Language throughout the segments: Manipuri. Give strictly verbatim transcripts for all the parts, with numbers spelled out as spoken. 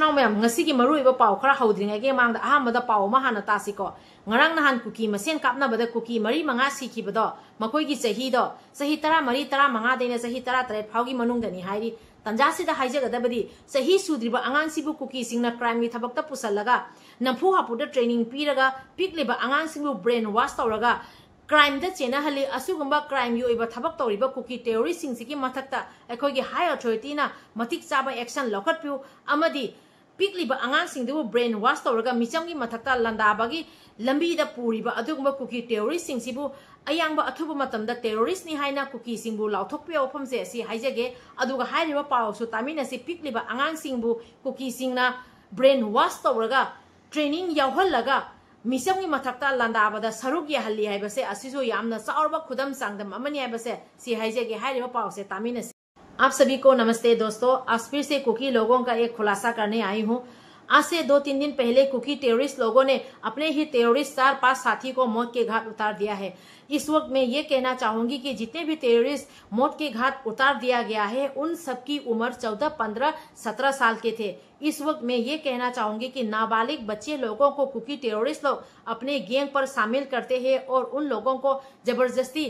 ꯏꯆꯤꯟ ꯏꯅꯥꯎ ꯃꯌꯥꯝ, ꯉꯁꯤꯒꯤ ꯃꯔꯨꯑꯣꯏꯕ ꯄꯥꯎ ꯈꯔ ꯍꯧꯗ꯭ꯔꯤꯉꯩꯒꯤ ꯃꯃꯥꯡꯗ ꯑꯍꯥꯟꯕꯗ ꯄꯥꯎ ꯑꯃ ꯍꯥꯟꯅ ꯇꯥꯁꯤꯀꯣ꯫ ꯉꯔꯥꯡ ꯅꯍꯥꯟ ꯀꯨꯀꯤ ꯃꯁꯦꯟ ꯀꯥꯞꯅꯕꯗ ꯀꯨꯀꯤ ꯃꯔꯤ ꯃꯉꯥ ꯁꯤꯈꯤꯕꯗꯣ, ꯃꯈꯣꯏꯒꯤ ꯆꯍꯤꯗꯣ ꯆꯍꯤ ꯇꯔꯥꯃꯔꯤ, ꯇꯔꯥꯃꯉꯥꯗꯩꯅ ꯆꯍꯤ ꯇꯔꯥꯇꯔꯦꯠ ꯐꯥꯎꯒꯤ ꯃꯅꯨꯡꯗꯅꯤ ꯍꯥꯏꯔꯤ꯫ ꯇꯟꯖꯥꯁꯤꯗ ꯍꯥꯏꯖꯒꯗꯕꯗꯤ, ꯆꯍꯤ ꯁꯨꯗ꯭ꯔꯤꯕ ꯑꯉꯥꯡꯁꯤꯕꯨ ꯀꯨꯀꯤꯁꯤꯡꯅ crimeꯒꯤ ꯊꯕꯛꯇ ꯄꯨꯁꯜꯂꯒ ꯅꯝꯐꯨ ꯍꯥꯐꯨꯗ training ꯄꯤꯔꯒ ꯄꯤꯛꯂꯤꯕ ꯑꯉꯥꯡꯁꯤꯡꯕꯨ brain wash ꯇꯧꯔꯒ crimeꯗ ꯆꯦꯟꯅꯍꯜꯂꯤ꯫ ꯑꯁꯤꯒꯨꯝꯕ crimeꯒꯤ ꯑꯣꯏꯕ ꯊꯕꯛ ꯇꯧꯔꯤꯕ ꯀꯨꯀꯤ terroristꯁꯤꯡꯁꯤꯒꯤ ꯃꯊꯛꯇ ꯑꯩꯈꯣꯏꯒꯤ high authorityꯅ ꯃꯇꯤꯛ ꯆꯥꯕ action ꯂꯧꯈꯠꯄꯤꯌꯨ ꯑꯃꯗꯤ ꯄꯤꯛꯂꯤꯕ ꯑꯉꯥꯡꯁꯤꯡꯗꯨꯕꯨ brain wash ꯇꯧꯔꯒ ꯃꯤꯆꯝꯒꯤ ꯃꯊꯛꯇ ꯂꯥꯟꯗꯥꯕꯒꯤ ꯂꯝꯕꯤꯗ ꯄꯨꯔꯤꯕ ꯑꯗꯨꯒꯨꯝꯕ ꯀꯨꯀꯤ terroristꯁꯤꯡꯁꯤꯕꯨ ꯑꯌꯥꯡꯕ ꯑꯊꯨꯕ ꯃꯇꯝꯗ terroristꯅꯤ ꯍꯥꯏꯅ ꯀꯨꯀꯤꯁꯤꯡꯕꯨ ꯂꯥꯎꯊꯣꯛꯄꯤꯌꯨ ꯋꯥꯐꯝꯁꯦ ꯑꯁꯤ ꯍꯥꯏꯖꯒꯦ꯫ ꯑꯗꯨꯒ ꯍꯥꯏꯔꯤꯕ ꯄꯥꯎꯁꯨ ꯇꯥꯃꯤꯟꯅꯁꯤ꯫ ꯄꯤꯛꯂꯤꯕ ꯑꯉꯥꯡꯁꯤꯡꯕꯨ ꯀꯨꯀꯤꯁꯤꯡꯅ brain wash ꯇꯧꯔꯒ training ꯌꯥꯎꯍꯜꯂꯒ ꯃꯤꯆꯝꯒꯤ ꯃꯊꯛꯇ ꯂꯥꯟꯗꯥꯕꯗ ꯁꯔꯨꯛ ꯌꯥꯍꯜꯂꯤ ꯍꯥꯏꯕꯁꯦ ꯑꯁꯤꯁꯨ ꯌꯥꯝꯅ ꯆꯥꯎꯔꯕ ꯈꯨꯗꯝ ꯆꯥꯡꯗꯝ ꯑꯃꯅꯤ ꯍꯥꯏꯕꯁꯦ ꯁꯤ ꯍꯥꯏꯖꯒꯦ꯫ ꯍꯥꯏꯔꯤꯕ ꯄꯥꯎꯁꯦ ꯇꯥꯃꯤꯟꯅꯁꯤ꯫ आप सभी को नमस्ते दोस्तों, आज फिर से कुकी लोगों का एक खुलासा करने आई हूँ। आज से दो तीन दिन पहले कुकी terrorist लोगों ने अपने ही terrorist चार पांच साथी को मौत के घाट उतार दिया है। इस वक्त मैं ये कहना चाहूंगी कि जितने भी terrorist मौत के घाट उतार दिया गया है, उन सबकी उम्र चौदह, पन्द्रह, सत्रह साल के थे। इस वक्त मैं ये कहना चाहूंगी कि नाबालिग बच्चे लोगों को कुकी terrorist लोग अपने gang पर शामिल करते हैं और उन लोगों को जबरदस्ती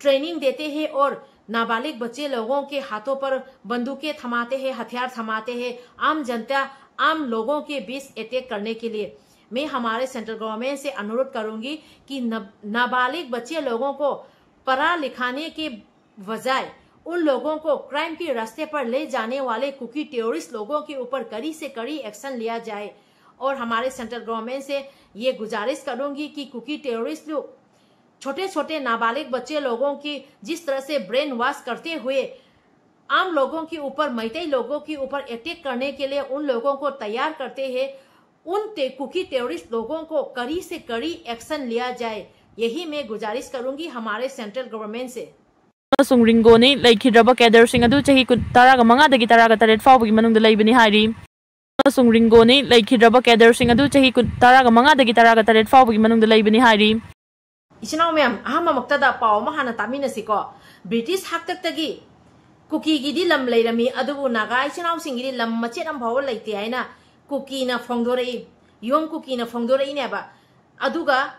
training देते हैं और नाबालिग बच्चे लोगों के हाथों पर बंदूकें थमाते हैं, हथियार थमाते हैं, आम जनता, आम लोगों के बीच attack करने के लिए। मैं हमारे central government से अनुरोध करूंगी कि न-, नाबालिग बच्चे लोगों को पढ़ा लिखाने के बजाय उन लोगों को crime के रास्ते पर ले जाने वाले कुकी terrorist लोगों के ऊपर कड़ी से कड़ी action लिया जाए। और हमारे central government से ये गुजारिश करूंगी कि कुकी terrorist लोग छोटे छोटे नाबालिग बच्चे लोगों की जिस तरह से brain wash करते हुए आम लोगों के ऊपर, मैतेई लोगों के ऊपर attack करने के लिए उन लोगों को तैयार करते हैं, उन ते-, कुकी terrorist लोगों को कड़ी से कड़ी action लिया जाए, यही मैं गुजारिश करूंगी हमारे central government से। ꯑꯃꯁꯨꯡ ꯔꯤꯡꯒꯣꯅꯤ ꯂꯩꯈꯤꯗ꯭ꯔꯕ cadreꯁꯤꯡ ꯑꯗꯨ ꯆꯍꯤ ꯀꯨꯟ, ꯇꯔꯥꯒ ꯃꯉꯥꯗꯒꯤ ꯇꯔꯥꯒ ꯇꯔꯦꯠ ꯐꯥꯎꯕꯒꯤ ꯃꯅꯨꯡꯗ ꯂꯩꯕꯅꯤ ꯍꯥꯏꯔꯤ꯫ ꯑꯃꯁꯨꯡ ꯔꯤꯡꯒꯣꯅꯤ ꯂꯩꯈꯤꯗ꯭ꯔꯕ cadreꯁꯤꯡ ꯑꯗꯨ ꯆꯍꯤ ꯀꯨꯟ, ꯇꯔꯥꯒ ꯃꯉꯥꯗꯒꯤ ꯇꯔꯥꯒ ꯇꯔꯦꯠ ꯐꯥꯎꯕꯒꯤ ꯃꯅꯨꯡꯗ ꯂꯩꯕꯅꯤ ꯍꯥꯏꯔꯤ꯫ ꯏꯆꯤꯟ ꯏꯅꯥꯎ ꯃꯌꯥꯝ, ꯑꯍꯥꯟꯕꯃꯛꯇꯗ ꯄꯥꯎ ꯑꯃ ꯍꯥꯟꯅ ꯇꯥꯃꯤꯟꯅꯁꯤꯀꯣ꯫ British ꯍꯥꯛꯇꯛꯇꯒꯤ ꯀꯨꯀꯤꯒꯤꯗꯤ ꯂꯝ ꯂꯩꯔꯝꯃꯤ, ꯑꯗꯨꯕꯨ ꯅꯥꯒꯥ ꯏꯆꯤꯟ ꯏꯅꯥꯎꯁꯤꯡꯒꯤꯗꯤ ꯂꯝ ꯃꯆꯦꯠ ꯑꯃ ꯐꯥꯎꯕ ꯂꯩꯇꯦ ꯍꯥꯏꯅ ꯀꯨꯀꯤꯅ ꯐꯣꯡꯗꯣꯔꯛꯏ, ꯌꯣꯝ ꯀꯨꯀꯤꯅ ꯐꯣꯡꯗꯣꯔꯛꯏꯅꯦꯕ꯫ ꯑꯗꯨꯒ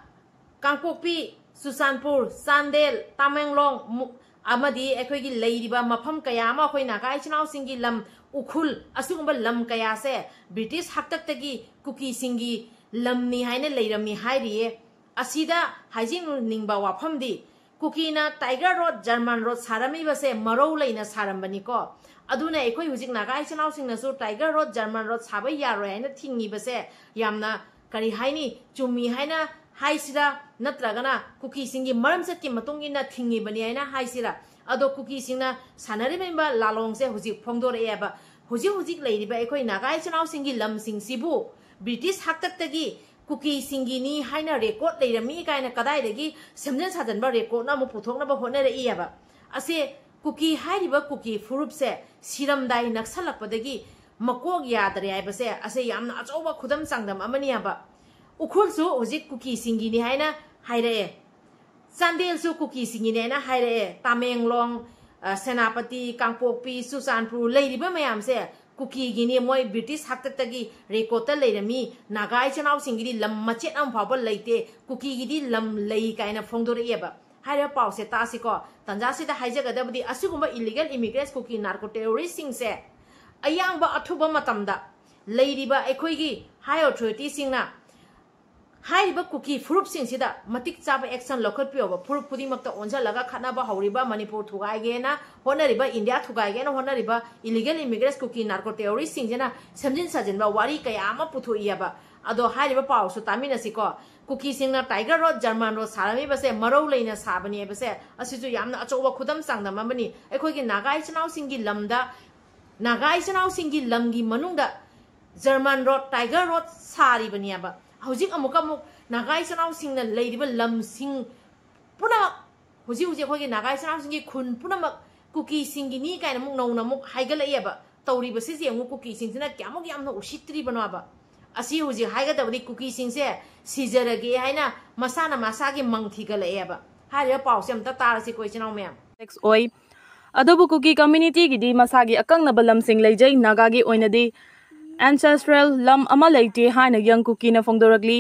ꯀꯥꯡꯄꯣꯛꯄꯤ, ꯆꯨꯔꯆꯥꯟꯄꯨꯔ, ꯆꯥꯟꯗꯦꯜ, ꯇꯥꯃꯦꯡꯂꯣꯡ, ꯃꯨ-, ꯑꯃꯗꯤ ꯑꯩꯈꯣꯏꯒꯤ ꯂꯩꯔꯤꯕ ꯃꯐꯝ ꯀꯌꯥ ꯑꯃ, ꯑꯩꯈꯣꯏ ꯅꯥꯒꯥ ꯏꯆꯤꯟ ꯏꯅꯥꯎꯁꯤꯡꯒꯤ ꯂꯝ ꯎꯈ꯭ꯔꯨꯜ, ꯑꯁꯤꯒꯨꯝꯕ ꯂꯝ ꯀꯌꯥꯁꯦ ꯕ꯭ꯔꯤꯇꯤꯁ ꯍꯥꯛꯇꯛꯇꯒꯤ ꯀꯨꯀꯤꯁꯤꯡꯒꯤ ꯂꯝꯅꯤ ꯍꯥꯏꯅ ꯂꯩꯔꯝꯃꯤ ꯍꯥꯏꯔꯤꯌꯦ꯫ ꯑꯁꯤꯗ ꯍꯥꯏꯖꯅꯤꯡꯕ ꯋꯥꯐꯝꯗꯤ, ꯀꯨꯀꯤꯅ ꯇꯥꯏꯒꯔ ꯔꯣꯗ, ꯖꯔꯃꯟ ꯔꯣꯗ ꯁꯥꯔꯝꯃꯤꯕꯁꯦ ꯃꯔꯧ ꯂꯩꯅ ꯁꯥꯔꯝꯕꯅꯤꯀꯣ꯫ ꯑꯗꯨꯅ ꯑꯩꯈꯣꯏ ꯍꯧꯖꯤꯛ ꯅꯥꯒꯥ ꯏꯆꯤꯟ ꯏꯅꯥꯎꯁꯤꯡꯅꯁꯨ ꯇꯥꯏꯒꯔ ꯔꯣꯗ, ꯖꯔꯃꯟ ꯔꯣꯗ ꯁꯥꯕ ꯌꯥꯔꯣꯏ ꯍꯥꯏꯅ ꯊꯤꯡꯉꯤꯕꯁꯦ ꯌꯥꯝꯅ, ꯀꯔꯤ ꯍꯥꯏꯅꯤ, ꯆꯨꯝꯃꯤ ꯍꯥꯏꯅ ꯍꯥꯏꯁꯤꯔꯥ, ꯅꯠꯇ꯭ꯔꯒꯅ ꯀꯨꯀꯤꯁꯤꯡꯒꯤ ꯃꯔꯝ ꯆꯠꯀꯤ ꯃꯇꯨꯡ ꯏꯟꯅ ꯊꯤꯡꯉꯤꯕꯅꯤ ꯍꯥꯏꯅ ꯍꯥꯏꯁꯤꯔꯥ? ꯑꯗꯣ ꯀꯨꯀꯤꯁꯤꯡꯅ ꯁꯥꯟꯅꯔꯤꯕ ꯂꯥꯂꯣꯡꯁꯦ ꯍꯧꯖꯤꯛ ꯐꯣꯡꯗꯣꯔꯛꯑꯦꯕ꯫ ꯍꯧꯖꯤꯛ ꯍꯧꯖꯤꯛ ꯂꯩꯔꯤꯕ ꯑꯩꯈꯣꯏ ꯅꯥꯒꯥ ꯏꯆꯤꯟ ꯏꯅꯥꯎꯁꯤꯡꯒꯤ ꯂꯝꯁꯤꯡꯁꯤꯕꯨ ꯕ꯭ꯔꯤꯇꯤꯁ ꯍꯥꯛꯇꯛꯇꯒꯤ ꯀꯨꯀꯤꯁꯤꯡꯒꯤꯅꯤ ꯍꯥꯏꯅ ꯔꯦꯀꯣꯔꯠ ꯂꯩꯔꯝꯃꯤ ꯀꯥꯏꯅ ꯀꯗꯥꯏꯗꯒꯤ ꯁꯦꯝꯖꯤꯟ ꯁꯥꯖꯤꯟꯕ ꯔꯦꯀꯣꯔꯠꯅ ꯑꯃꯨꯛ ꯄꯨꯊꯣꯛꯅꯕ ꯍꯣꯠꯅꯔꯛꯏꯑꯕ? ꯑꯁꯦ ꯀꯨꯀꯤ ꯍꯥꯏꯔꯤꯕ ꯀꯨꯀꯤ ꯐꯨꯔꯨꯞꯁꯦ ꯁꯤꯔꯝꯗꯥꯏ ꯅꯛꯁꯜꯂꯛꯄꯗꯒꯤ ꯃꯀꯣꯛ ꯌꯥꯗꯔꯦ ꯍꯥꯏꯕꯁꯦ ꯑꯁꯦ ꯌꯥꯝꯅ ꯑꯆꯧꯕ ꯈꯨꯗꯝ ꯆꯥꯡꯗꯝ ꯑꯃꯅꯤ ꯍꯥꯏꯕ꯫ ꯎꯈ꯭ꯔꯨꯜꯁꯨ ꯍꯧꯖꯤꯛ ꯀꯨꯀꯤꯁꯤꯡꯒꯤꯅꯤ ꯍꯥꯏꯅ ꯍꯥꯏꯔꯛꯑꯦ꯫ ꯆꯥꯟꯗꯦꯜꯁꯨ ꯀꯨꯀꯤꯁꯤꯡꯒꯤꯅꯦꯅ ꯍꯥꯏꯔꯛꯑꯦ꯫ ꯇꯥꯃꯦꯡꯂꯣꯡ, ꯑ, ꯁꯦꯅꯥꯄꯇꯤ, ꯀꯥꯡꯄꯣꯛꯄꯤ, ꯆꯨꯔꯆꯥꯟꯄꯨꯔ ꯂꯩꯔꯤꯕ ꯃꯌꯥꯝꯁꯦ ꯀꯨꯀꯤꯒꯤꯅꯤ, ꯃꯣꯏ ꯕ꯭ꯔꯤꯇꯤꯁ ꯍꯥꯛꯇꯛꯇꯒꯤ ꯔꯦꯀꯣꯔꯠꯇ ꯂꯩꯔꯝꯃꯤ꯫ ꯅꯥꯒꯥ ꯏꯆꯤꯟ ꯏꯅꯥꯎꯁꯤꯡꯒꯤꯗꯤ ꯂꯝ ꯃꯆꯦꯠ ꯑꯃ ꯐꯥꯎꯕ ꯂꯩꯇꯦ, ꯀꯨꯀꯤꯒꯤꯗꯤ ꯂꯝ ꯂꯩ ꯀꯥꯏꯅ ꯐꯣꯡꯗꯣꯔꯛꯑꯦꯕ꯫ ꯍꯥꯏꯔꯤꯕ ꯄꯥꯎꯁꯦ ꯇꯥꯁꯤꯀꯣ꯫ ꯇꯟꯖꯥꯁꯤꯗ ꯍꯥꯏꯖꯒꯗꯕꯗꯤ, ꯑꯁꯤꯒꯨꯝꯕ illegal immigrants ꯀꯨꯀꯤ narco terroristꯁꯤꯡꯁꯦ ꯑꯌꯥꯝꯕ ꯑꯊꯨꯕ ꯃꯇꯝꯗ ꯂꯩꯔꯤꯕ ꯑꯩꯈꯣꯏꯒꯤ high authorityꯁꯤꯡꯅ ꯍꯥꯏꯔꯤꯕ ꯀꯨꯀꯤ ꯐꯨꯔꯨꯞꯁꯤꯡꯁꯤꯗ ꯃꯇꯤꯛ ꯆꯥꯕ action ꯂꯧꯈꯠꯄꯤꯌꯣꯕ꯫ ꯐꯨꯔꯨꯞ ꯈꯨꯗꯤꯡꯃꯛꯇ ꯑꯣꯟꯁꯤꯜꯂꯒ ꯈꯠꯅꯕ ꯍꯧꯔꯤꯕ, ꯃꯅꯤꯄꯨꯔ ꯊꯨꯒꯥꯏꯒꯦꯅ ꯍꯣꯠꯅꯔꯤꯕ, ꯏꯟꯗꯤꯌꯥ ꯊꯨꯒꯥꯏꯒꯦꯅ ꯍꯣꯠꯅꯔꯤꯕ illegal immigrants ꯀꯨꯀꯤ narco terroristꯁꯤꯡꯁꯤꯅ ꯁꯦꯝꯖꯤꯟ ꯁꯥꯖꯤꯟꯕ ꯋꯥꯔꯤ ꯀꯌꯥ ꯑꯃ ꯄꯨꯊꯣꯛꯏꯑꯕ꯫ ꯑꯗꯣ ꯍꯥꯏꯔꯤꯕ ꯄꯥꯎꯁꯨ ꯇꯥꯃꯤꯟꯅꯁꯤꯀꯣ꯫ ꯀꯨꯀꯤꯁꯤꯡꯅ ꯇꯥꯏꯒꯔ ꯔꯣꯗ, ꯖꯔꯃꯟ ꯔꯣꯗ ꯁꯥꯔꯝꯃꯤꯕꯁꯦ ꯃꯔꯧ ꯂꯩꯅ ꯁꯥꯕꯅꯤ ꯍꯥꯏꯕꯁꯦ ꯑꯁꯤꯁꯨ ꯌꯥꯝꯅ ꯑꯆꯧꯕ ꯈꯨꯗꯝ ꯆꯥꯡꯗꯝ ꯑꯃꯅꯤ꯫ ꯑꯩꯈꯣꯏꯒꯤ ꯅꯥꯒꯥ ꯏꯆꯤꯟ ꯏꯅꯥꯎꯁꯤꯡꯒꯤ ꯂꯝꯗ, ꯅꯥꯒꯥ ꯏꯆꯤꯟ ꯏꯅꯥꯎꯁꯤꯡꯒꯤ ꯂꯝꯒꯤ ꯃꯅꯨꯡꯗ ꯖꯔꯃꯟ ꯔꯣꯗ, ꯇꯥꯏꯒꯔ ꯔꯣꯗ ꯁꯥꯔꯤꯕꯅꯦꯕ꯫ ꯍꯧꯖꯤꯛ ꯑꯃꯨꯛꯀ ꯑꯃꯨꯛ ꯅꯥꯒꯥ ꯏꯆꯤꯟ ꯏꯅꯥꯎꯁꯤꯡꯅ ꯂꯩꯔꯤꯕ ꯂꯝꯁꯤꯡ ꯄꯨꯝꯅꯃꯛ, ꯍꯧꯖꯤꯛ ꯍꯧꯖꯤꯛ ꯑꯩꯈꯣꯏꯒꯤ ꯅꯥꯒꯥ ꯏꯆꯤꯟ ꯏꯅꯥꯎꯁꯤꯡꯒꯤ ꯈꯨꯟ ꯄꯨꯝꯅꯃꯛ ꯀꯨꯀꯤꯁꯤꯡꯒꯤꯅꯤ ꯀꯥꯏꯅ ꯑꯃꯨꯛ ꯅꯧꯅ ꯑꯃꯨꯛ ꯍꯥꯏꯒꯠꯂꯛꯑꯦꯕ꯫ ꯇꯧꯔꯤꯕꯁꯤꯁꯦ ꯌꯦꯡꯉꯨ, ꯀꯨꯀꯤꯁꯤꯡꯁꯤꯅ ꯀꯌꯥꯃꯨꯛ ꯌꯥꯝꯅ ꯎꯁꯤꯠꯇ꯭ꯔꯤꯕꯅꯣꯕ꯫ ꯑꯁꯤ ꯍꯧꯖꯤꯛ ꯍꯥꯏꯒꯗꯕꯗꯤ ꯀꯨꯀꯤꯁꯤꯡꯁꯦ ꯁꯤꯖꯔꯒꯦ ꯍꯥꯏꯅ ꯃꯁꯥꯅ ꯃꯁꯥꯒꯤ ꯃꯪ ꯊꯤꯒꯠꯂꯛꯑꯦꯕ꯫ ꯍꯥꯏꯔꯤꯕ ꯄꯥꯎꯁꯦ ꯑꯝꯇ ꯇꯥꯔꯁꯤꯀꯣ, ꯏꯆꯤꯟ ꯏꯅꯥꯎ ꯃꯌꯥꯝ꯫ ꯑꯣꯏ꯫ ꯑꯗꯨꯕꯨ ꯀꯨꯀꯤ ꯀꯝꯃ꯭ꯌꯨꯅꯤꯇꯤꯒꯤꯗꯤ ꯃꯁꯥꯒꯤ ꯑꯀꯛꯅꯕ ꯂꯝꯁꯤꯡ ꯂꯩꯖꯩ꯫ ꯅꯥꯒꯥꯒꯤ ꯑꯣꯏꯅꯗꯤ ancestral ꯂꯝ ꯑꯃ ꯂꯩꯇꯦ ꯍꯥꯏꯅ ꯌꯪ ꯀꯨꯀꯤꯅ ꯐꯣꯡꯗꯣꯔꯛꯂꯤ꯫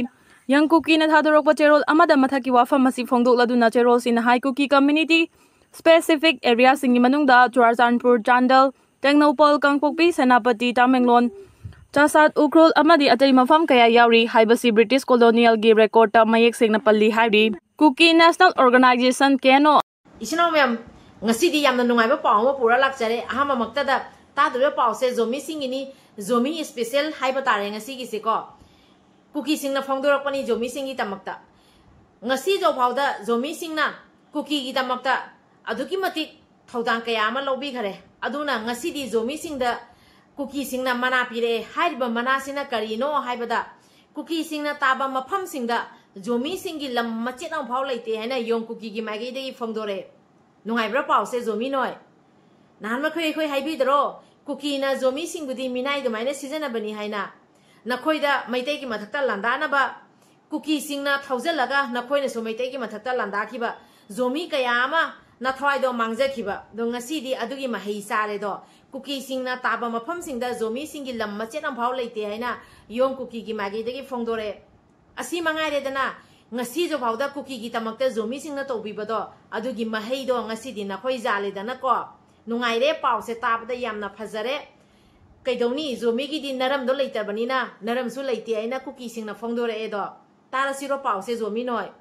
ꯌꯪ ꯀꯨꯀꯤꯅ ꯊꯥꯗꯣꯔꯛꯄ ꯆꯦꯔꯣꯜ ꯑꯃꯗ ꯃꯊꯛꯀꯤ ꯋꯥꯐꯝ ꯑꯁꯤ ꯐꯣꯡꯗꯣꯛꯂꯗꯨꯅ ꯆꯦꯔꯣꯜꯁꯤꯅ ꯍꯥꯏ, ꯀꯨꯀꯤ ꯀꯝꯃ꯭ꯌꯨꯅꯤꯇꯤ ꯁ꯭ꯄꯦꯁꯤꯐꯤꯛ ꯑꯦꯔꯤꯌꯥꯁꯤꯡꯒꯤ ꯃꯅꯨꯡꯗ ꯆꯨꯔꯥꯆꯥꯟꯄꯨꯔ, ꯆꯥꯟꯗꯦꯜ, ꯇꯦꯡꯅꯧꯄꯜ, ꯀꯥꯡꯄꯣꯛꯄꯤ, ꯁꯦꯅꯥꯄꯇꯤ, ꯇꯥꯃꯦꯡꯂꯣꯡ, ꯆꯥꯁꯥꯠ, ꯎꯈ꯭ꯔꯨꯜ ꯑꯃꯗꯤ ꯑꯇꯩ ꯃꯐꯝ ꯀꯌꯥ ꯌꯥꯎꯔꯤ ꯍꯥꯏꯕꯁꯤ ꯕ꯭ꯔꯤꯇꯤꯁ ꯀꯣꯂꯣꯅꯤꯌꯦꯜꯒꯤ ꯔꯦꯀꯣꯔꯗꯇ ꯃꯌꯦꯛ ꯁꯦꯡꯅ ꯄꯜꯂꯤ ꯍꯥꯏꯔꯤ꯫ ꯀꯨꯀꯤ ꯅꯦꯁꯅꯦꯜ ꯑꯣꯔꯒꯅꯥꯏꯖꯦꯁꯟ, ꯀꯦ ꯑꯦꯟ ꯑꯣ, ꯏꯆꯤꯟ ꯏꯅꯥꯎ ꯃꯌꯥꯝ, ꯉꯁꯤꯗꯤ ꯌꯥꯝꯅ ꯅꯨꯡꯉꯥꯏꯕ ꯄꯥꯎ ꯑꯃ ꯄꯨꯔ ꯂꯥꯛꯆꯔꯦ꯫ ꯑꯍꯥꯟꯕꯃꯛꯇꯗ ꯇꯥꯗꯣꯔꯤꯕ ꯄꯥꯎꯁꯦ ꯖꯣꯃꯤꯁꯤꯡꯒꯤꯅꯤ, ꯖꯣꯃꯤ ꯏꯁꯄꯤꯁꯦꯜ ꯍꯥꯏꯕ ꯇꯥꯔꯦ ꯉꯁꯤꯒꯤꯁꯦꯀꯣ꯫ ꯀꯨꯀꯤꯁꯤꯡꯅ ꯐꯣꯡꯗꯣꯔꯛꯄꯅꯤ ꯖꯣꯃꯤꯁꯤꯡꯒꯤꯗꯃꯛꯇ꯫ ꯉꯁꯤ ꯐꯥꯎꯗ ꯖꯣꯃꯤꯁꯤꯡꯅ ꯀꯨꯀꯤꯒꯤꯗꯃꯛꯇ ꯑꯗꯨꯛꯀꯤ ꯃꯇꯤꯛ ꯊꯧꯗꯥꯡ ꯀꯌꯥ ꯑꯃ ꯂꯧꯕꯤꯈꯔꯦ꯫ ꯑꯗꯨꯅ ꯉꯁꯤꯗꯤ ꯖꯣꯃꯤꯁꯤꯡꯗ ꯀꯨꯀꯤꯁꯤꯡꯅ ꯃꯅꯥ ꯄꯤꯔꯛꯑꯦ꯫ ꯍꯥꯏꯔꯤꯕ ꯃꯅꯥꯁꯤꯅ ꯀꯔꯤꯅꯣ ꯍꯥꯏꯕꯗ, ꯀꯨꯀꯤꯁꯤꯡꯅ ꯇꯥꯕ ꯃꯐꯝꯁꯤꯡꯗ ꯖꯣꯃꯤꯁꯤꯡꯒꯤ ꯂꯝ ꯃꯆꯦꯠ ꯑꯃꯐꯥꯎ ꯂꯩꯇꯦ ꯍꯥꯏꯅ ꯌꯣꯡ ꯀꯨꯀꯤꯒꯤ ꯃꯥꯏꯀꯩꯗꯒꯤ ꯐꯣꯡꯗꯣꯔꯛꯑꯦ꯫ ꯅꯨꯡꯉꯥꯏꯕ꯭ꯔꯥ ꯄꯥꯎꯁꯦ, ꯖꯣꯃꯤ ꯅꯣꯏ? ꯅꯍꯥꯟ ꯃꯈꯩ ꯑꯩꯈꯣꯏ ꯍꯥꯏꯕꯤꯗ꯭ꯔꯣ, ꯀꯨꯀꯤꯅ ꯖꯣꯃꯤꯁꯤꯡꯕꯨꯗꯤ ꯃꯤꯅꯥꯏ ꯑꯗꯨꯃꯥꯏꯅ ꯁꯤꯖꯤꯟꯅꯕꯅꯤ ꯍꯥꯏꯅ? ꯅꯈꯣꯏꯗ ꯃꯩꯇꯩꯒꯤ ꯃꯊꯛꯇ ꯂꯥꯟꯗꯥꯅꯕ ꯀꯨꯀꯤꯁꯤꯡꯅ ꯊꯧꯖꯤꯜꯂꯒ ꯅꯈꯣꯏꯅꯁꯨ ꯃꯩꯇꯩꯒꯤ ꯃꯊꯛꯇ ꯂꯥꯟꯗꯥꯈꯤꯕ, ꯖꯣꯃꯤ ꯀꯌꯥ ꯑꯃ ꯅꯊꯋꯥꯏꯗꯣ ꯃꯥꯡꯖꯈꯤꯕ꯫ ꯑꯗꯣ ꯉꯁꯤꯗꯤ ꯑꯗꯨꯒꯤ ꯃꯍꯩ ꯆꯥꯔꯦꯗꯣ꯫ ꯀꯨꯀꯤꯁꯤꯡꯅ ꯇꯥꯕ ꯃꯐꯝꯁꯤꯡꯗ ꯖꯣꯃꯤꯁꯤꯡꯒꯤ ꯂꯝ ꯃꯆꯦꯠ ꯑꯃꯐꯥꯎ ꯂꯩꯇꯦ ꯍꯥꯏꯅ ꯌꯣꯡ ꯀꯨꯀꯤꯒꯤ ꯃꯥꯏꯀꯩꯗꯒꯤ ꯐꯣꯡꯗꯣꯔꯛꯑꯦ꯫ ꯑꯁꯤ ꯃꯉꯥꯏꯔꯦꯗꯅ, ꯉꯁꯤꯁꯨ ꯐꯥꯎꯗ ꯀꯨꯀꯤꯒꯤ ꯗꯃꯛꯇ ꯖꯣꯃꯤꯁꯤꯡꯅ ꯇꯧꯕꯤꯕꯗꯣ, ꯑꯗꯨꯒꯤ ꯃꯍꯩꯗꯣ ꯉꯁꯤꯗꯤ ꯅꯈꯣꯏ ꯌꯥꯜꯂꯦꯗꯅꯀꯣ꯫ ꯅꯨꯡꯉꯥꯏꯔꯦ, ꯄꯥꯎꯁꯦ ꯇꯥꯕꯗ ꯌꯥꯝꯅ ꯐꯖꯔꯦ꯫ ꯀꯩꯗꯧꯅꯤ, ꯖꯣꯃꯤꯒꯤꯗꯤ ꯅꯔꯝꯗꯣ ꯂꯩꯇꯕꯅꯤꯅ, ꯅꯔꯝꯁꯨ ꯂꯩꯇꯦ ꯍꯥꯏꯅ ꯀꯨꯀꯤꯁꯤꯡꯅ ꯐꯣꯡꯗꯣꯔꯛꯑꯦꯗꯣ꯫ ꯇꯥꯔꯁꯤꯔꯣ ꯄꯥꯎꯁꯦ, ꯖꯣꯃꯤ ꯅꯣꯏ?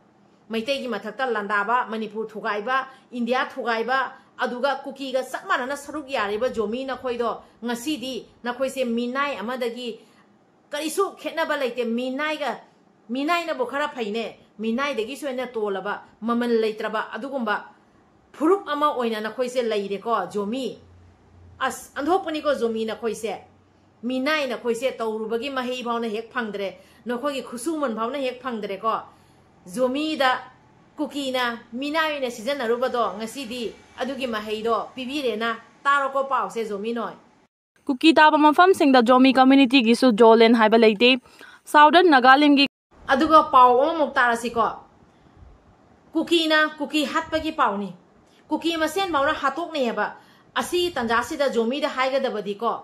ꯃꯩꯇꯩꯒꯤ ꯃꯊꯛꯇ ꯂꯥꯟꯗꯥꯕ, ꯃꯅꯤꯄꯨꯔ ꯊꯨꯒꯥꯏꯕ, ꯏꯟꯗꯤꯌꯥ ꯊꯨꯒꯥꯏꯕ, ꯑꯗꯨꯒ ꯀꯨꯀꯤꯒ ꯆꯞ ꯃꯥꯟꯅꯅ ꯁꯔꯨꯛ ꯌꯥꯔꯤꯕ ꯖꯣꯃꯤ ꯅꯈꯣꯏꯗꯣ, ꯉꯁꯤꯗꯤ ꯅꯈꯣꯏꯁꯦ ꯃꯤꯅꯥꯏ ꯑꯃꯗꯒꯤ ꯀꯔꯤꯁꯨ ꯈꯦꯠꯅꯕ ꯂꯩꯇꯦ꯫ ꯃꯤꯅꯥꯏꯒ, ꯃꯤꯅꯥꯏꯅꯕꯨ ꯈꯔ ꯐꯩꯅꯦ, ꯃꯤꯅꯥꯏꯗꯒꯤꯁꯨ ꯍꯦꯟꯅ ꯇꯣꯜꯂꯕ, ꯃꯃꯜ ꯂꯩꯇ꯭ꯔꯕ ꯑꯗꯨꯒꯨꯝꯕ ꯐꯨꯔꯨꯞ ꯑꯃ ꯑꯣꯏꯅ ꯅꯈꯣꯏꯁꯦ ꯂꯩꯔꯦꯀꯣ, ꯖꯣꯃꯤ꯫ ꯑꯁ, ꯑꯣꯟꯊꯣꯛꯄꯅꯤꯀꯣ, ꯖꯣꯃꯤ ꯅꯈꯣꯏꯁꯦ꯫ ꯃꯤꯅꯥꯏ ꯅꯈꯣꯏꯁꯦ ꯇꯧꯔꯨꯕꯒꯤ ꯃꯍꯩ ꯐꯥꯎꯅ ꯍꯦꯛ ꯐꯪꯗ꯭ꯔꯦ, ꯅꯈꯣꯏꯒꯤ ꯈꯨꯠꯁꯨꯃꯟ ꯐꯥꯎꯅ ꯍꯦꯛ ꯐꯪꯗ꯭ꯔꯦꯀꯣ꯫ ꯖꯣꯃꯤꯗ ꯀꯨꯀꯤꯅ ꯃꯤꯅꯥꯏ ꯑꯣꯏꯅ ꯁꯤꯖꯤꯟꯅꯔꯨꯕꯗꯣ, ꯉꯁꯤꯗꯤ ꯑꯗꯨꯒꯤ ꯃꯍꯩꯗꯣ ꯄꯤꯕꯤꯔꯦꯅ꯫ ꯇꯥꯔꯣꯀꯣ ꯄꯥꯎꯁꯦ, ꯖꯣꯃꯤ ꯅꯣꯏ꯫ ꯀꯨꯀꯤ ꯇꯥꯕ ꯃꯐꯝꯁꯤꯡꯗ ꯖꯣꯃꯤ ꯀꯝꯃ꯭ꯌꯨꯅꯤꯇꯤꯒꯤꯁꯨ ꯖꯣꯂꯦꯟ ꯍꯥꯏꯕ ꯂꯩꯇꯦ꯫ ꯁꯥꯎꯗꯔꯟ ꯅꯥꯒꯥꯂꯦꯟꯒꯤ ꯑꯗꯨꯒ ꯄꯥꯎ ꯑꯃꯃꯨꯛ ꯇꯥꯔꯁꯤꯀꯣ꯫ ꯀꯨꯀꯤꯅ ꯀꯨꯀꯤ ꯍꯥꯠꯄꯒꯤ ꯄꯥꯎꯅꯤ꯫ ꯀꯨꯀꯤ ꯃꯁꯦꯟ ꯐꯥꯎꯅ ꯍꯥꯠꯇꯣꯛꯅꯩꯑꯕ꯫ ꯑꯁꯤꯒꯤ ꯇꯥꯟꯖꯥꯁꯤꯗ ꯖꯣꯃꯤꯗ ꯍꯥꯏꯒꯗꯕꯗꯤꯀꯣ,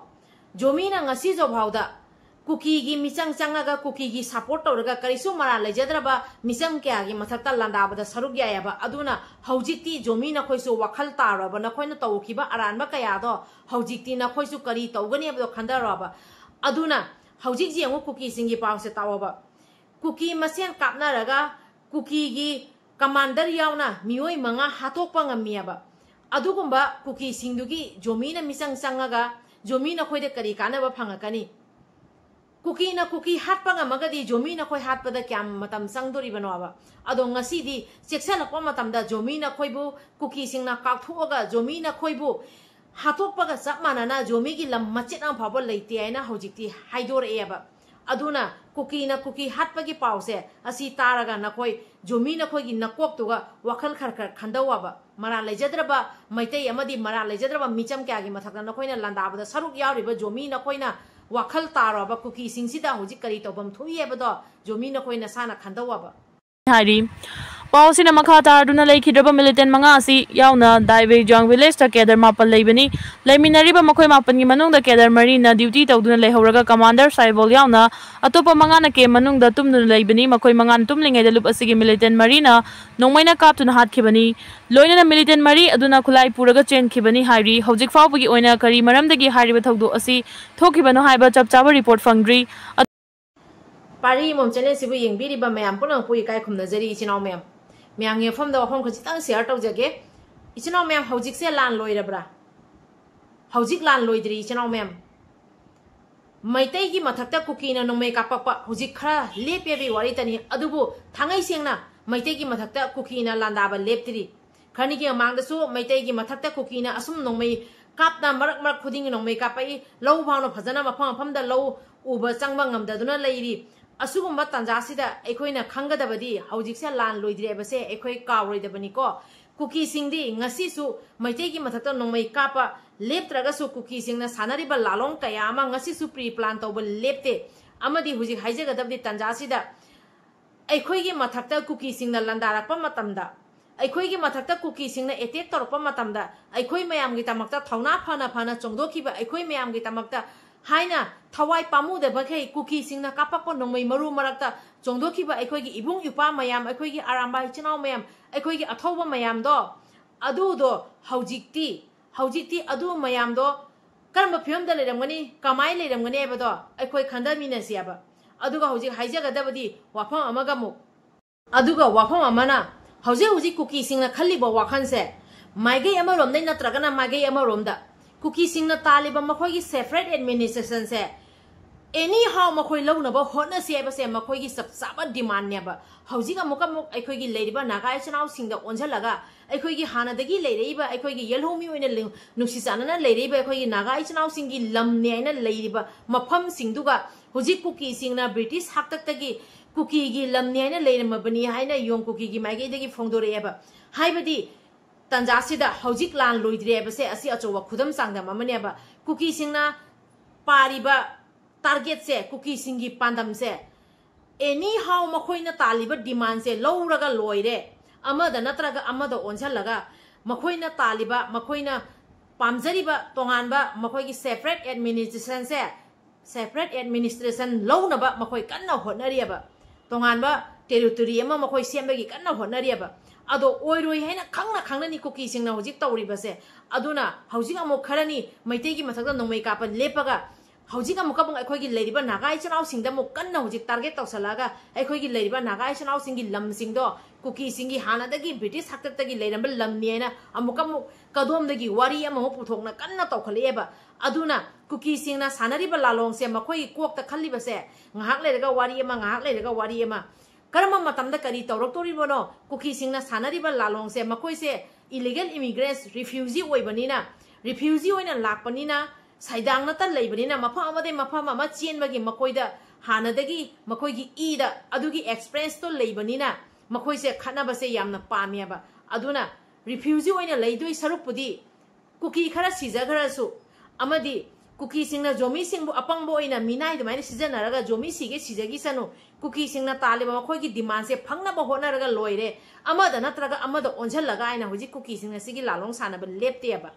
ꯖꯣꯃꯤꯅ ꯉꯁꯤꯁꯨ ꯐꯥꯎꯗ ꯀꯨꯀꯤꯒꯤ ꯃꯤꯆꯪ ꯆꯪꯉꯒ ꯀꯨꯀꯤꯒꯤ support ꯇꯧꯔꯒ ꯀꯔꯤꯁꯨ ꯃꯔꯥꯜ ꯂꯩꯖꯗ꯭ꯔꯕ ꯃꯤꯆꯪ ꯀꯌꯥꯒꯤ ꯃꯊꯛꯇ ꯂꯥꯟꯗꯥꯕꯗ ꯁꯔꯨꯛ ꯌꯥꯏꯑꯕ꯫ ꯑꯗꯨꯅ ꯍꯧꯖꯤꯛꯇꯤ ꯖꯣꯃꯤ ꯅꯈꯣꯏꯁꯨ ꯋꯥꯈꯜ ꯇꯥꯔꯣꯕ, ꯅꯈꯣꯏꯅ ꯇꯧꯈꯤꯕ ꯑꯔꯥꯟꯕ ꯀꯌꯥꯗꯣ ꯍꯧꯖꯤꯛꯇꯤ ꯅꯈꯣꯏꯁꯨ ꯀꯔꯤ ꯇꯧꯒꯅꯤ ꯍꯥꯏꯕꯗꯣ ꯈꯟꯊꯔꯣꯕ꯫ ꯑꯗꯨꯅ ꯍꯧꯖꯤꯛ ꯌꯦꯡꯉꯨ, ꯀꯨꯀꯤꯁꯤꯡꯒꯤ ꯄꯥꯎꯁꯦ ꯇꯥꯎꯑꯣꯕ꯫ ꯀꯨꯀꯤ ꯃꯁꯦꯟ ꯀꯥꯞꯅꯔꯒ ꯀꯨꯀꯤꯒꯤ commander ꯌꯥꯎꯅ ꯃꯤꯑꯣꯏ ꯃꯉꯥ ꯍꯥꯠꯇꯣꯛꯄ ꯉꯝꯃꯤꯑꯕ꯫ ꯑꯗꯨꯒꯨꯝꯕ ꯀꯨꯀꯤꯁꯤꯡꯗꯨꯒꯤ ꯖꯣꯃꯤꯅ ꯃꯤꯆꯪ ꯆꯪꯉꯒ ꯖꯣꯃꯤ ꯅꯈꯣꯏꯗ ꯀꯔꯤ ꯀꯥꯟꯅꯕ ꯐꯪꯉꯛꯀꯅꯤ? ꯀꯨꯀꯤꯅ ꯀꯨꯀꯤ ꯍꯥꯠꯄ ꯉꯝꯃꯒꯗꯤ ꯖꯣꯃꯤ ꯅꯈꯣꯏ ꯍꯥꯠꯄꯗ ꯀꯌꯥꯝ ꯃꯇꯝ ꯆꯪꯗꯣꯔꯤꯕꯅꯣꯕ? ꯑꯗꯣ ꯉꯁꯤꯗꯤ ꯆꯦꯛꯁꯤꯜꯂꯛꯄ ꯃꯇꯝꯗ ꯖꯣꯃꯤ ꯅꯈꯣꯏꯕꯨ ꯀꯨꯀꯤꯁꯤꯡꯅ ꯀꯥꯎꯊꯣꯛꯑꯒ ꯖꯣꯃꯤ ꯅꯈꯣꯏꯕꯨ ꯍꯥꯠꯇꯣꯛꯄꯒ ꯆꯞ ꯃꯥꯟꯅꯅ ꯖꯣꯃꯤꯒꯤ ꯂꯝ ꯃꯆꯦꯠ ꯑꯃ ꯐꯥꯎꯕ ꯂꯩꯇꯦ ꯍꯥꯏꯅ ꯍꯧꯖꯤꯛꯇꯤ ꯍꯥꯏꯗꯣꯔꯛꯑꯦꯕ꯫ ꯑꯗꯨꯅ ꯀꯨꯀꯤꯅ ꯀꯨꯀꯤ ꯍꯥꯠꯄꯒꯤ ꯄꯥꯎꯁꯦ ꯑꯁꯤ ꯇꯥꯔꯒ ꯅꯈꯣꯏ ꯖꯣꯃꯤ ꯅꯈꯣꯏꯒꯤ ꯅꯀꯣꯛꯇꯨꯒ ꯋꯥꯈꯜ ꯈꯔ ꯈꯔ ꯈꯟꯗꯧꯑꯕ꯫ ꯃꯔꯥꯜ ꯂꯩꯖꯗ꯭ꯔꯕ ꯃꯩꯇꯩ ꯑꯃꯗꯤ ꯃꯔꯥꯜ ꯂꯩꯖꯗ꯭ꯔꯕ ꯃꯤꯆꯝ ꯀꯌꯥꯒꯤ ꯃꯊꯛꯇ ꯅꯈꯣꯏꯅ ꯂꯥꯟꯗꯥꯕꯗ ꯁꯔꯨꯛ ꯌꯥꯎꯔꯤꯕ ꯖꯣꯃꯤ ꯅꯈꯣꯏꯅ ꯋꯥꯈꯜ ꯇꯥꯔꯣꯕ꯫ ꯀꯨꯀꯤꯁꯤꯡꯁꯤꯗ ꯍꯧꯖꯤꯛ ꯀꯔꯤ ꯇꯧꯐꯝ ꯊꯣꯛꯏ ꯍꯥꯏꯕꯗꯣ ꯖꯣꯃꯤ ꯅꯈꯣꯏ ꯅꯁꯥꯅ ꯈꯟꯗꯧꯑꯕ꯫ ꯍꯥꯏꯔꯤ꯫ ꯄꯥꯎ ꯑꯁꯤꯅ ꯃꯈꯥ ꯇꯥꯔꯗꯨꯅ ꯂꯩꯈꯤꯗ꯭ꯔꯕ militant ꯃꯉꯥ ꯑꯁꯤ ꯌꯥꯎꯅ ꯗꯥꯏꯕꯦꯖꯥꯡ village ꯇ cadre ꯃꯥꯄꯜ ꯂꯩꯕꯅꯤ꯫ ꯂꯩꯃꯤꯟꯅꯔꯤꯕ ꯃꯈꯣꯏ ꯃꯥꯄꯜꯒꯤ ꯃꯅꯨꯡꯗ cadre ꯃꯔꯤꯅ duty ꯇꯧꯗꯨꯅ ꯂꯩꯍꯧꯔꯒ commander ꯁꯥꯏꯕꯣꯜ ꯌꯥꯎꯅ ꯑꯇꯣꯞꯄ ꯃꯉꯥꯅ camp ꯃꯅꯨꯡꯗ ꯇꯨꯝꯗꯨꯅ ꯂꯩꯕꯅꯤ꯫ ꯃꯈꯣꯏ ꯃꯉꯥꯅ ꯇꯨꯝꯂꯤꯉꯩꯗ ꯂꯨꯞ ꯑꯁꯤꯒꯤ militant ꯃꯔꯤꯅ ꯅꯣꯡꯃꯩꯅ ꯀꯥꯞꯇꯨꯅ ꯍꯥꯠꯈꯤꯕꯅꯤ꯫ ꯂꯣꯏꯅꯅ militant ꯃꯔꯤ ꯑꯗꯨꯅ ꯈꯨꯠꯂꯥꯏ ꯄꯨꯔꯒ ꯆꯦꯟꯈꯤꯕꯅꯤ ꯍꯥꯏꯔꯤ꯫ ꯍꯧꯖꯤꯛ ꯐꯥꯎꯕꯒꯤ ꯑꯣꯏꯅ ꯀꯔꯤ ꯃꯔꯝꯗꯒꯤ ꯍꯥꯏꯔꯤꯕ ꯊꯧꯗꯣꯛ ꯑꯁꯤ ꯊꯣꯛꯈꯤꯕꯅꯣ ꯍꯥꯏꯕ ꯆꯞ ꯆꯥꯕ report ꯐꯪꯗ꯭ꯔꯤ꯫ ꯄꯥꯔꯤ ꯏꯃꯣꯝ channel ꯁꯤꯕꯨ ꯌꯦꯡꯕꯤꯔꯤꯕ ꯃꯌꯥꯝ ꯄꯨꯝꯅꯃꯛꯄꯨ ꯏꯀꯥꯏ ꯈꯨꯝꯅꯖꯔꯤ ꯏꯆꯤꯟ ꯏꯅꯥꯎ ꯃꯌꯥꯝ꯫ ꯃꯌꯥꯝꯒꯤ ꯃꯐꯝꯗ ꯋꯥꯐꯝ ꯈꯖꯤꯛꯇꯪ share ꯇꯧꯖꯒꯦ꯫ ꯏꯆꯤꯟ ꯏꯅꯥꯎ ꯃꯌꯥꯝ, ꯍꯧꯖꯤꯛꯁꯦ ꯂꯥꯟ ꯂꯣꯏꯔꯕ꯭ꯔꯥ? ꯍꯧꯖꯤꯛ ꯂꯥꯟ ꯂꯣꯏꯗ꯭ꯔꯤ ꯏꯆꯤꯟ ꯏꯅꯥꯎ ꯃꯌꯥꯝ꯫ ꯃꯩꯇꯩꯒꯤ ꯃꯊꯛꯇ ꯀꯨꯀꯤꯅ ꯅꯣꯡꯃꯩ ꯀꯥꯞꯄꯛꯄ ꯍꯧꯖꯤꯛ ꯈꯔ ꯂꯦꯞꯄꯦꯕꯤ ꯋꯥꯔꯤꯇꯅꯤ꯫ ꯑꯗꯨꯕꯨ ꯊꯥꯡꯉꯩ ꯁꯦꯡꯅ ꯃꯩꯇꯩꯒꯤ ꯃꯊꯛꯇ ꯀꯨꯀꯤꯅ ꯂꯥꯟꯗꯥꯕ ꯂꯦꯞꯇ꯭ꯔꯤ꯫ ꯈꯔꯅꯤꯒꯤ ꯃꯃꯥꯡꯗꯁꯨ ꯃꯩꯇꯩꯒꯤ ꯃꯊꯛꯇ ꯀꯨꯀꯤꯅ ꯑꯁꯨꯝ ꯅꯣꯡꯃꯩ ꯀꯥꯞꯇ ꯃꯔꯛ ꯃꯔꯛ ꯈꯨꯗꯤꯡꯒꯤ ꯅꯣꯡꯃꯩ ꯀꯥꯞꯄꯛꯏ꯫ ꯂꯧ ꯐꯥꯎꯅ ꯐꯖꯅ ꯃꯐꯝ ꯃꯐꯝꯗ ꯂꯧ ꯎꯕ ꯆꯪꯕ ꯉꯝꯗꯗꯨꯅ ꯂꯩꯔꯤ꯫ ꯑꯁꯤꯒꯨꯝꯕ ꯇꯥꯟꯖꯥꯁꯤꯗ ꯑꯩꯈꯣꯏꯅ ꯈꯪꯒꯗꯕꯗꯤ ꯍꯧꯖꯤꯛꯁꯦ ꯂꯥꯟ ꯂꯣꯏꯗ꯭ꯔꯤ ꯍꯥꯏꯕꯁꯦ ꯑꯩꯈꯣꯏ ꯀꯥꯎꯔꯣꯏꯗꯕꯅꯤꯀꯣ꯫ ꯀꯨꯀꯤꯁꯤꯡꯗꯤ ꯉꯁꯤꯁꯨ ꯃꯩꯇꯩꯒꯤ ꯃꯊꯛꯇ ꯅꯣꯡꯃꯩ ꯀꯥꯞꯄ ꯂꯦꯞꯇ꯭ꯔꯒꯁꯨ ꯀꯨꯀꯤꯁꯤꯡꯅ ꯁꯥꯟꯅꯔꯤꯕ ꯂꯥꯂꯣꯡ ꯀꯌꯥ ꯑꯃ ꯉꯁꯤꯁꯨ pre plan ꯇꯧꯕ ꯂꯦꯞꯇꯦ꯫ ꯑꯃꯗꯤ ꯍꯧꯖꯤꯛ ꯍꯥꯏꯖꯒꯗꯕꯗꯤ ꯇꯥꯟꯖꯥꯁꯤꯗ ꯑꯩꯈꯣꯏꯒꯤ ꯃꯊꯛꯇ ꯀꯨꯀꯤꯁꯤꯡꯅ ꯂꯥꯟꯗꯥꯔꯛꯄ ꯃꯇꯝꯗ ꯑꯩꯈꯣꯏꯒꯤ ꯃꯊꯛꯇ ꯀꯨꯀꯤꯁꯤꯡꯅ ꯑꯦꯇꯦꯛ ꯇꯧꯔꯛꯄ ꯃꯇꯝꯗ ꯑꯩꯈꯣꯏ ꯃꯌꯥꯝꯒꯤꯗꯃꯛꯇ ꯊꯧꯅꯥ ꯐꯅ ꯐꯅ ꯆꯣꯡꯗꯣꯛꯈꯤꯕ ꯑꯩꯈꯣꯏ ꯃꯌꯥꯝꯒꯤꯗꯃꯛꯇ ꯍꯥꯏꯅ ꯊꯋꯥꯏ ꯄꯥꯝꯃꯨꯗꯕꯈꯩ ꯀꯨꯀꯤꯁꯤꯡꯅ ꯀꯥꯞꯄꯛꯄ ꯅꯣꯡꯃꯩ ꯃꯔꯨ ꯃꯔꯛꯇ ꯆꯣꯡꯗꯣꯛꯈꯤꯕ ꯑꯩꯈꯣꯏꯒꯤ ꯏꯕꯨꯡ ꯏꯄ꯭ꯋꯥ ꯃꯌꯥꯝ, ꯑꯩꯈꯣꯏꯒꯤ ꯑꯔꯥꯝꯕꯥꯏ ꯏꯆꯤꯟ ꯏꯅꯥꯎ ꯃꯌꯥꯝ, ꯑꯩꯈꯣꯏꯒꯤ ꯑꯊꯧꯕ ꯃꯌꯥꯝꯗꯣ, ꯑꯗꯨꯗꯣ ꯍꯧꯖꯤꯛꯇꯤ, ꯍꯧꯖꯤꯛꯇꯤ ꯑꯗꯨ ꯃꯌꯥꯝꯗꯣ ꯀꯔꯝꯕ ꯐꯤꯕꯝꯗ ꯂꯩꯔꯝꯒꯅꯤ, ꯀꯃꯥꯏꯅ ꯂꯩꯔꯝꯒꯅꯤ ꯍꯥꯏꯕꯗꯣ ꯑꯩꯈꯣꯏ ꯈꯟꯊꯃꯤꯟꯅꯁꯤ ꯍꯥꯏꯕ꯫ ꯑꯗꯨꯒ ꯍꯧꯖꯤꯛ ꯍꯥꯏꯖꯒꯗꯕꯗꯤ ꯋꯥꯐꯝ ꯑꯃꯒ ꯑꯃꯨꯛ, ꯑꯗꯨꯒ ꯋꯥꯐꯝ ꯑꯃꯅ, ꯍꯧꯖꯤꯛ ꯍꯧꯖꯤꯛ ꯀꯨꯀꯤꯁꯤꯡꯅ ꯈꯜꯂꯤꯕ ꯋꯥꯈꯜꯁꯦ ꯃꯥꯏꯀꯩ ꯑꯃꯔꯣꯝꯗꯩ ꯅꯠꯇ꯭ꯔꯒꯅ ꯃꯥꯏꯀꯩ ꯑꯃꯔꯣꯝꯗ ꯀꯨꯀꯤꯁꯤꯡꯅ ꯇꯥꯜꯂꯤꯕ ꯃꯈꯣꯏꯒꯤ separate administrationꯁꯦ anyhow ꯃꯈꯣꯏ ꯂꯧꯅꯕ ꯍꯣꯠꯅꯁꯤ ꯍꯥꯏꯕꯁꯦ ꯃꯈꯣꯏꯒꯤ ꯆꯞ ꯆꯥꯕ demandꯅꯦꯕ꯫ ꯍꯧꯖꯤꯛ ꯑꯃꯨꯛꯀ ꯑꯃꯨꯛ ꯑꯩꯈꯣꯏꯒꯤ ꯂꯩꯔꯤꯕ ꯅꯥꯒꯥ ꯏꯆꯤꯟ ꯏꯅꯥꯎꯁꯤꯡꯗ ꯑꯣꯟꯁꯤꯜꯂꯒ ꯑꯩꯈꯣꯏꯒꯤ ꯍꯥꯟꯅꯗꯒꯤ ꯂꯩꯔꯛꯏꯕ, ꯑꯩꯈꯣꯏꯒꯤ ꯌꯦꯜꯍꯧꯃꯤ ꯑꯣꯏꯅ ꯂꯤꯡ-, ꯅꯨꯡꯁꯤ ꯆꯥꯟꯅꯅ ꯂꯩꯔꯛꯏꯕ ꯑꯩꯈꯣꯏꯒꯤ ꯅꯥꯒꯥ ꯏꯆꯤꯟ ꯏꯅꯥꯎꯁꯤꯡꯒꯤ ꯂꯝꯅꯦ ꯍꯥꯏꯅ ꯂꯩꯔꯤꯕ ꯃꯐꯝꯁꯤꯡꯗꯨꯒ ꯍꯧꯖꯤꯛ ꯀꯨꯀꯤꯁꯤꯡꯅ ꯕ꯭ꯔꯤꯇꯤꯁ ꯍꯥꯛꯇꯛꯇꯒꯤ ꯀꯨꯀꯤꯒꯤ ꯂꯝꯅꯤ ꯍꯥꯏꯅ ꯂꯩꯔꯝꯃꯕꯅꯤ ꯍꯥꯏꯅ ꯌꯣꯡ ꯀꯨꯀꯤꯒꯤ ꯃꯥꯏꯀꯩꯗꯒꯤ ꯐꯣꯡꯗꯣꯔꯛꯑꯦꯕ꯫ ꯍꯥꯏꯕꯗꯤ ꯇꯟꯖꯥꯁꯤꯗ ꯍꯧꯖꯤꯛ ꯂꯥꯟ ꯂꯣꯏꯗ꯭ꯔꯤ ꯍꯥꯏꯕꯁꯦ ꯑꯁꯤ ꯑꯆꯧꯕ ꯈꯨꯗꯝ ꯆꯥꯡꯗꯝ ꯑꯃꯅꯦꯕ꯫ ꯀꯨꯀꯤꯁꯤꯡꯅ ꯄꯥꯔꯤꯕ targetꯁꯦ, ꯀꯨꯀꯤꯁꯤꯡꯒꯤ ꯄꯥꯟꯗꯝꯁꯦ anyhow ꯃꯈꯣꯏꯅ ꯇꯥꯜꯂꯤꯕ demandꯁꯦ ꯂꯧꯔꯒ ꯂꯣꯏꯔꯦ꯫ ꯑꯃꯗ ꯅꯠꯇ꯭ꯔꯒ ꯑꯃꯗ ꯑꯣꯟꯁꯤꯜꯂꯒ ꯃꯈꯣꯏꯅ ꯇꯥꯜꯂꯤꯕ, ꯃꯈꯣꯏꯅ ꯄꯥꯝꯖꯔꯤꯕ ꯇꯣꯉꯥꯟꯕ ꯃꯈꯣꯏꯒꯤ separate administrationꯁꯦ, separate administration ꯂꯧꯅꯕ ꯃꯈꯣꯏ ꯀꯟꯅ ꯍꯣꯠꯅꯔꯤꯑꯕ꯫ ꯇꯣꯉꯥꯟꯕ territory ꯑꯃ ꯃꯈꯣꯏ ꯁꯦꯝꯕꯒꯤ ꯀꯟꯅ ꯍꯣꯠꯅꯔꯤꯑꯕ꯫ ꯑꯗꯣ ꯑꯣꯏꯔꯣꯏ ꯍꯥꯏꯅ ꯈꯪꯅ ꯈꯪꯅꯅꯤ ꯀꯨꯀꯤꯁꯤꯡꯅ ꯍꯧꯖꯤꯛ ꯇꯧꯔꯤꯕꯁꯦ꯫ ꯑꯗꯨꯅ ꯍꯧꯖꯤꯛ ꯑꯃꯨꯛ ꯈꯔꯅꯤ ꯃꯩꯇꯩꯒꯤ ꯃꯊꯛꯇ ꯅꯣꯡꯃꯩ ꯀꯥꯞꯄ ꯂꯦꯞꯄꯒ ꯍꯧꯖꯤꯛ ꯑꯃꯨꯛꯀ ꯑꯃꯨꯛ ꯑꯩꯈꯣꯏꯒꯤ ꯂꯩꯔꯤꯕ ꯅꯥꯒꯥ ꯏꯆꯤꯟ ꯏꯅꯥꯎꯁꯤꯡꯗ ꯑꯃꯨꯛ ꯀꯟꯅ ꯍꯧꯖꯤꯛ target ꯇꯧꯁꯜꯂꯛꯑꯒ ꯑꯩꯈꯣꯏꯒꯤ ꯂꯩꯔꯤꯕ ꯅꯥꯒꯥ ꯏꯆꯤꯟ ꯏꯅꯥꯎꯁꯤꯡꯒꯤ ꯂꯝꯁꯤꯡꯗꯣ ꯀꯨꯀꯤꯁꯤꯡꯒꯤ ꯍꯥꯟꯅꯗꯒꯤ ꯕ꯭ꯔꯤꯇꯤꯁ ꯍꯥꯛꯇꯛꯇꯒꯤ ꯂꯩꯔꯝꯕ ꯂꯝꯅꯤ ꯍꯥꯏꯅ ꯑꯃꯨꯛꯀ ꯑꯃꯨꯛ ꯀꯗꯣꯝꯗꯒꯤ ꯋꯥꯔꯤ ꯑꯃꯃꯨꯛ ꯄꯨꯊꯣꯛꯅ ꯀꯟꯅ ꯇꯧꯈꯠꯂꯛꯑꯦꯕ꯫ ꯑꯗꯨꯅ ꯀꯨꯀꯤꯁꯤꯡꯅ ꯁꯥꯟꯅꯔꯤꯕ ꯂꯥꯂꯣꯡꯁꯦ ꯃꯈꯣꯏꯒꯤ ꯀꯣꯛꯇ ꯈꯜꯂꯤꯕꯁꯦ ꯉꯥꯏꯍꯥꯛ ꯂꯩꯔꯒ ꯋꯥꯔꯤ ꯑꯃ, ꯉꯥꯏꯍꯥꯛ ꯂꯩꯔꯒ ꯋꯥꯔꯤ ꯑꯃ, ꯀꯔꯝꯕ ꯃꯇꯝꯗ ꯀꯔꯤ ꯇꯧꯔꯛꯇꯣꯔꯤꯕꯅꯣ? ꯀꯨꯀꯤꯁꯤꯡꯅ ꯁꯥꯟꯅꯔꯤꯕ ꯂꯥꯂꯣꯡꯁꯦ ꯃꯈꯣꯏꯁꯦ illegal immigrants, refugee ꯑꯣꯏꯕꯅꯤꯅ, refugee ꯑꯣꯏꯅ ꯂꯥꯛꯄꯅꯤꯅ, ꯁꯥꯏꯗꯥꯡꯅꯇ ꯂꯩꯕꯅꯤꯅ ꯃꯐꯝ ꯑꯃꯗꯒꯤ ꯃꯐꯝ ꯑꯃ ꯆꯦꯟꯕꯒꯤ ꯃꯈꯣꯏꯗ ꯍꯥꯟꯅꯗꯒꯤ ꯃꯈꯣꯏꯒꯤ ꯏꯗ ꯑꯗꯨꯒꯤ experienceꯇꯣ ꯂꯩꯕꯅꯤꯅ ꯃꯈꯣꯏꯁꯦ ꯈꯠꯅꯕꯁꯦ ꯌꯥꯝꯅ ꯄꯥꯝꯃꯦꯕ꯫ ꯑꯗꯨꯅ refugee ꯑꯣꯏꯅ ꯂꯩꯗꯣꯏ ꯁꯔꯨꯛꯄꯨꯗꯤ ꯀꯨꯀꯤ ꯈꯔ ꯁꯤꯖꯈ꯭ꯔꯁꯨ ꯑꯃꯗꯤ ꯀꯨꯀꯤꯁꯤꯡꯅ ꯖꯣꯃꯤꯁꯤꯡꯕꯨ ꯑꯄꯪꯕ ꯑꯣꯏꯅ ꯃꯤꯅꯥꯏ ꯑꯗꯨꯃꯥꯏꯅ ꯁꯤꯖꯤꯟꯅꯔꯒ ꯖꯣꯃꯤ ꯁꯤꯒꯦ ꯁꯤꯖꯈꯤꯁꯅꯨ, ꯀꯨꯀꯤꯁꯤꯡꯅ ꯇꯥꯜꯂꯤꯕ ꯃꯈꯣꯏꯒꯤ demandꯁꯦ ꯐꯪꯅꯕ ꯍꯣꯠꯅꯔꯒ ꯂꯣꯏꯔꯦ, ꯑꯃꯗ ꯅꯠꯇ꯭ꯔꯒ ꯑꯃꯗ ꯑꯣꯟꯁꯤꯜꯂꯒ ꯍꯥꯏꯅ ꯍꯧꯖꯤꯛ ꯀꯨꯀꯤꯁꯤꯡꯅ ꯁꯤꯒꯤ ꯂꯥꯂꯣꯡ ꯁꯥꯟꯅꯕ ꯂꯦꯞꯇꯦꯕ꯫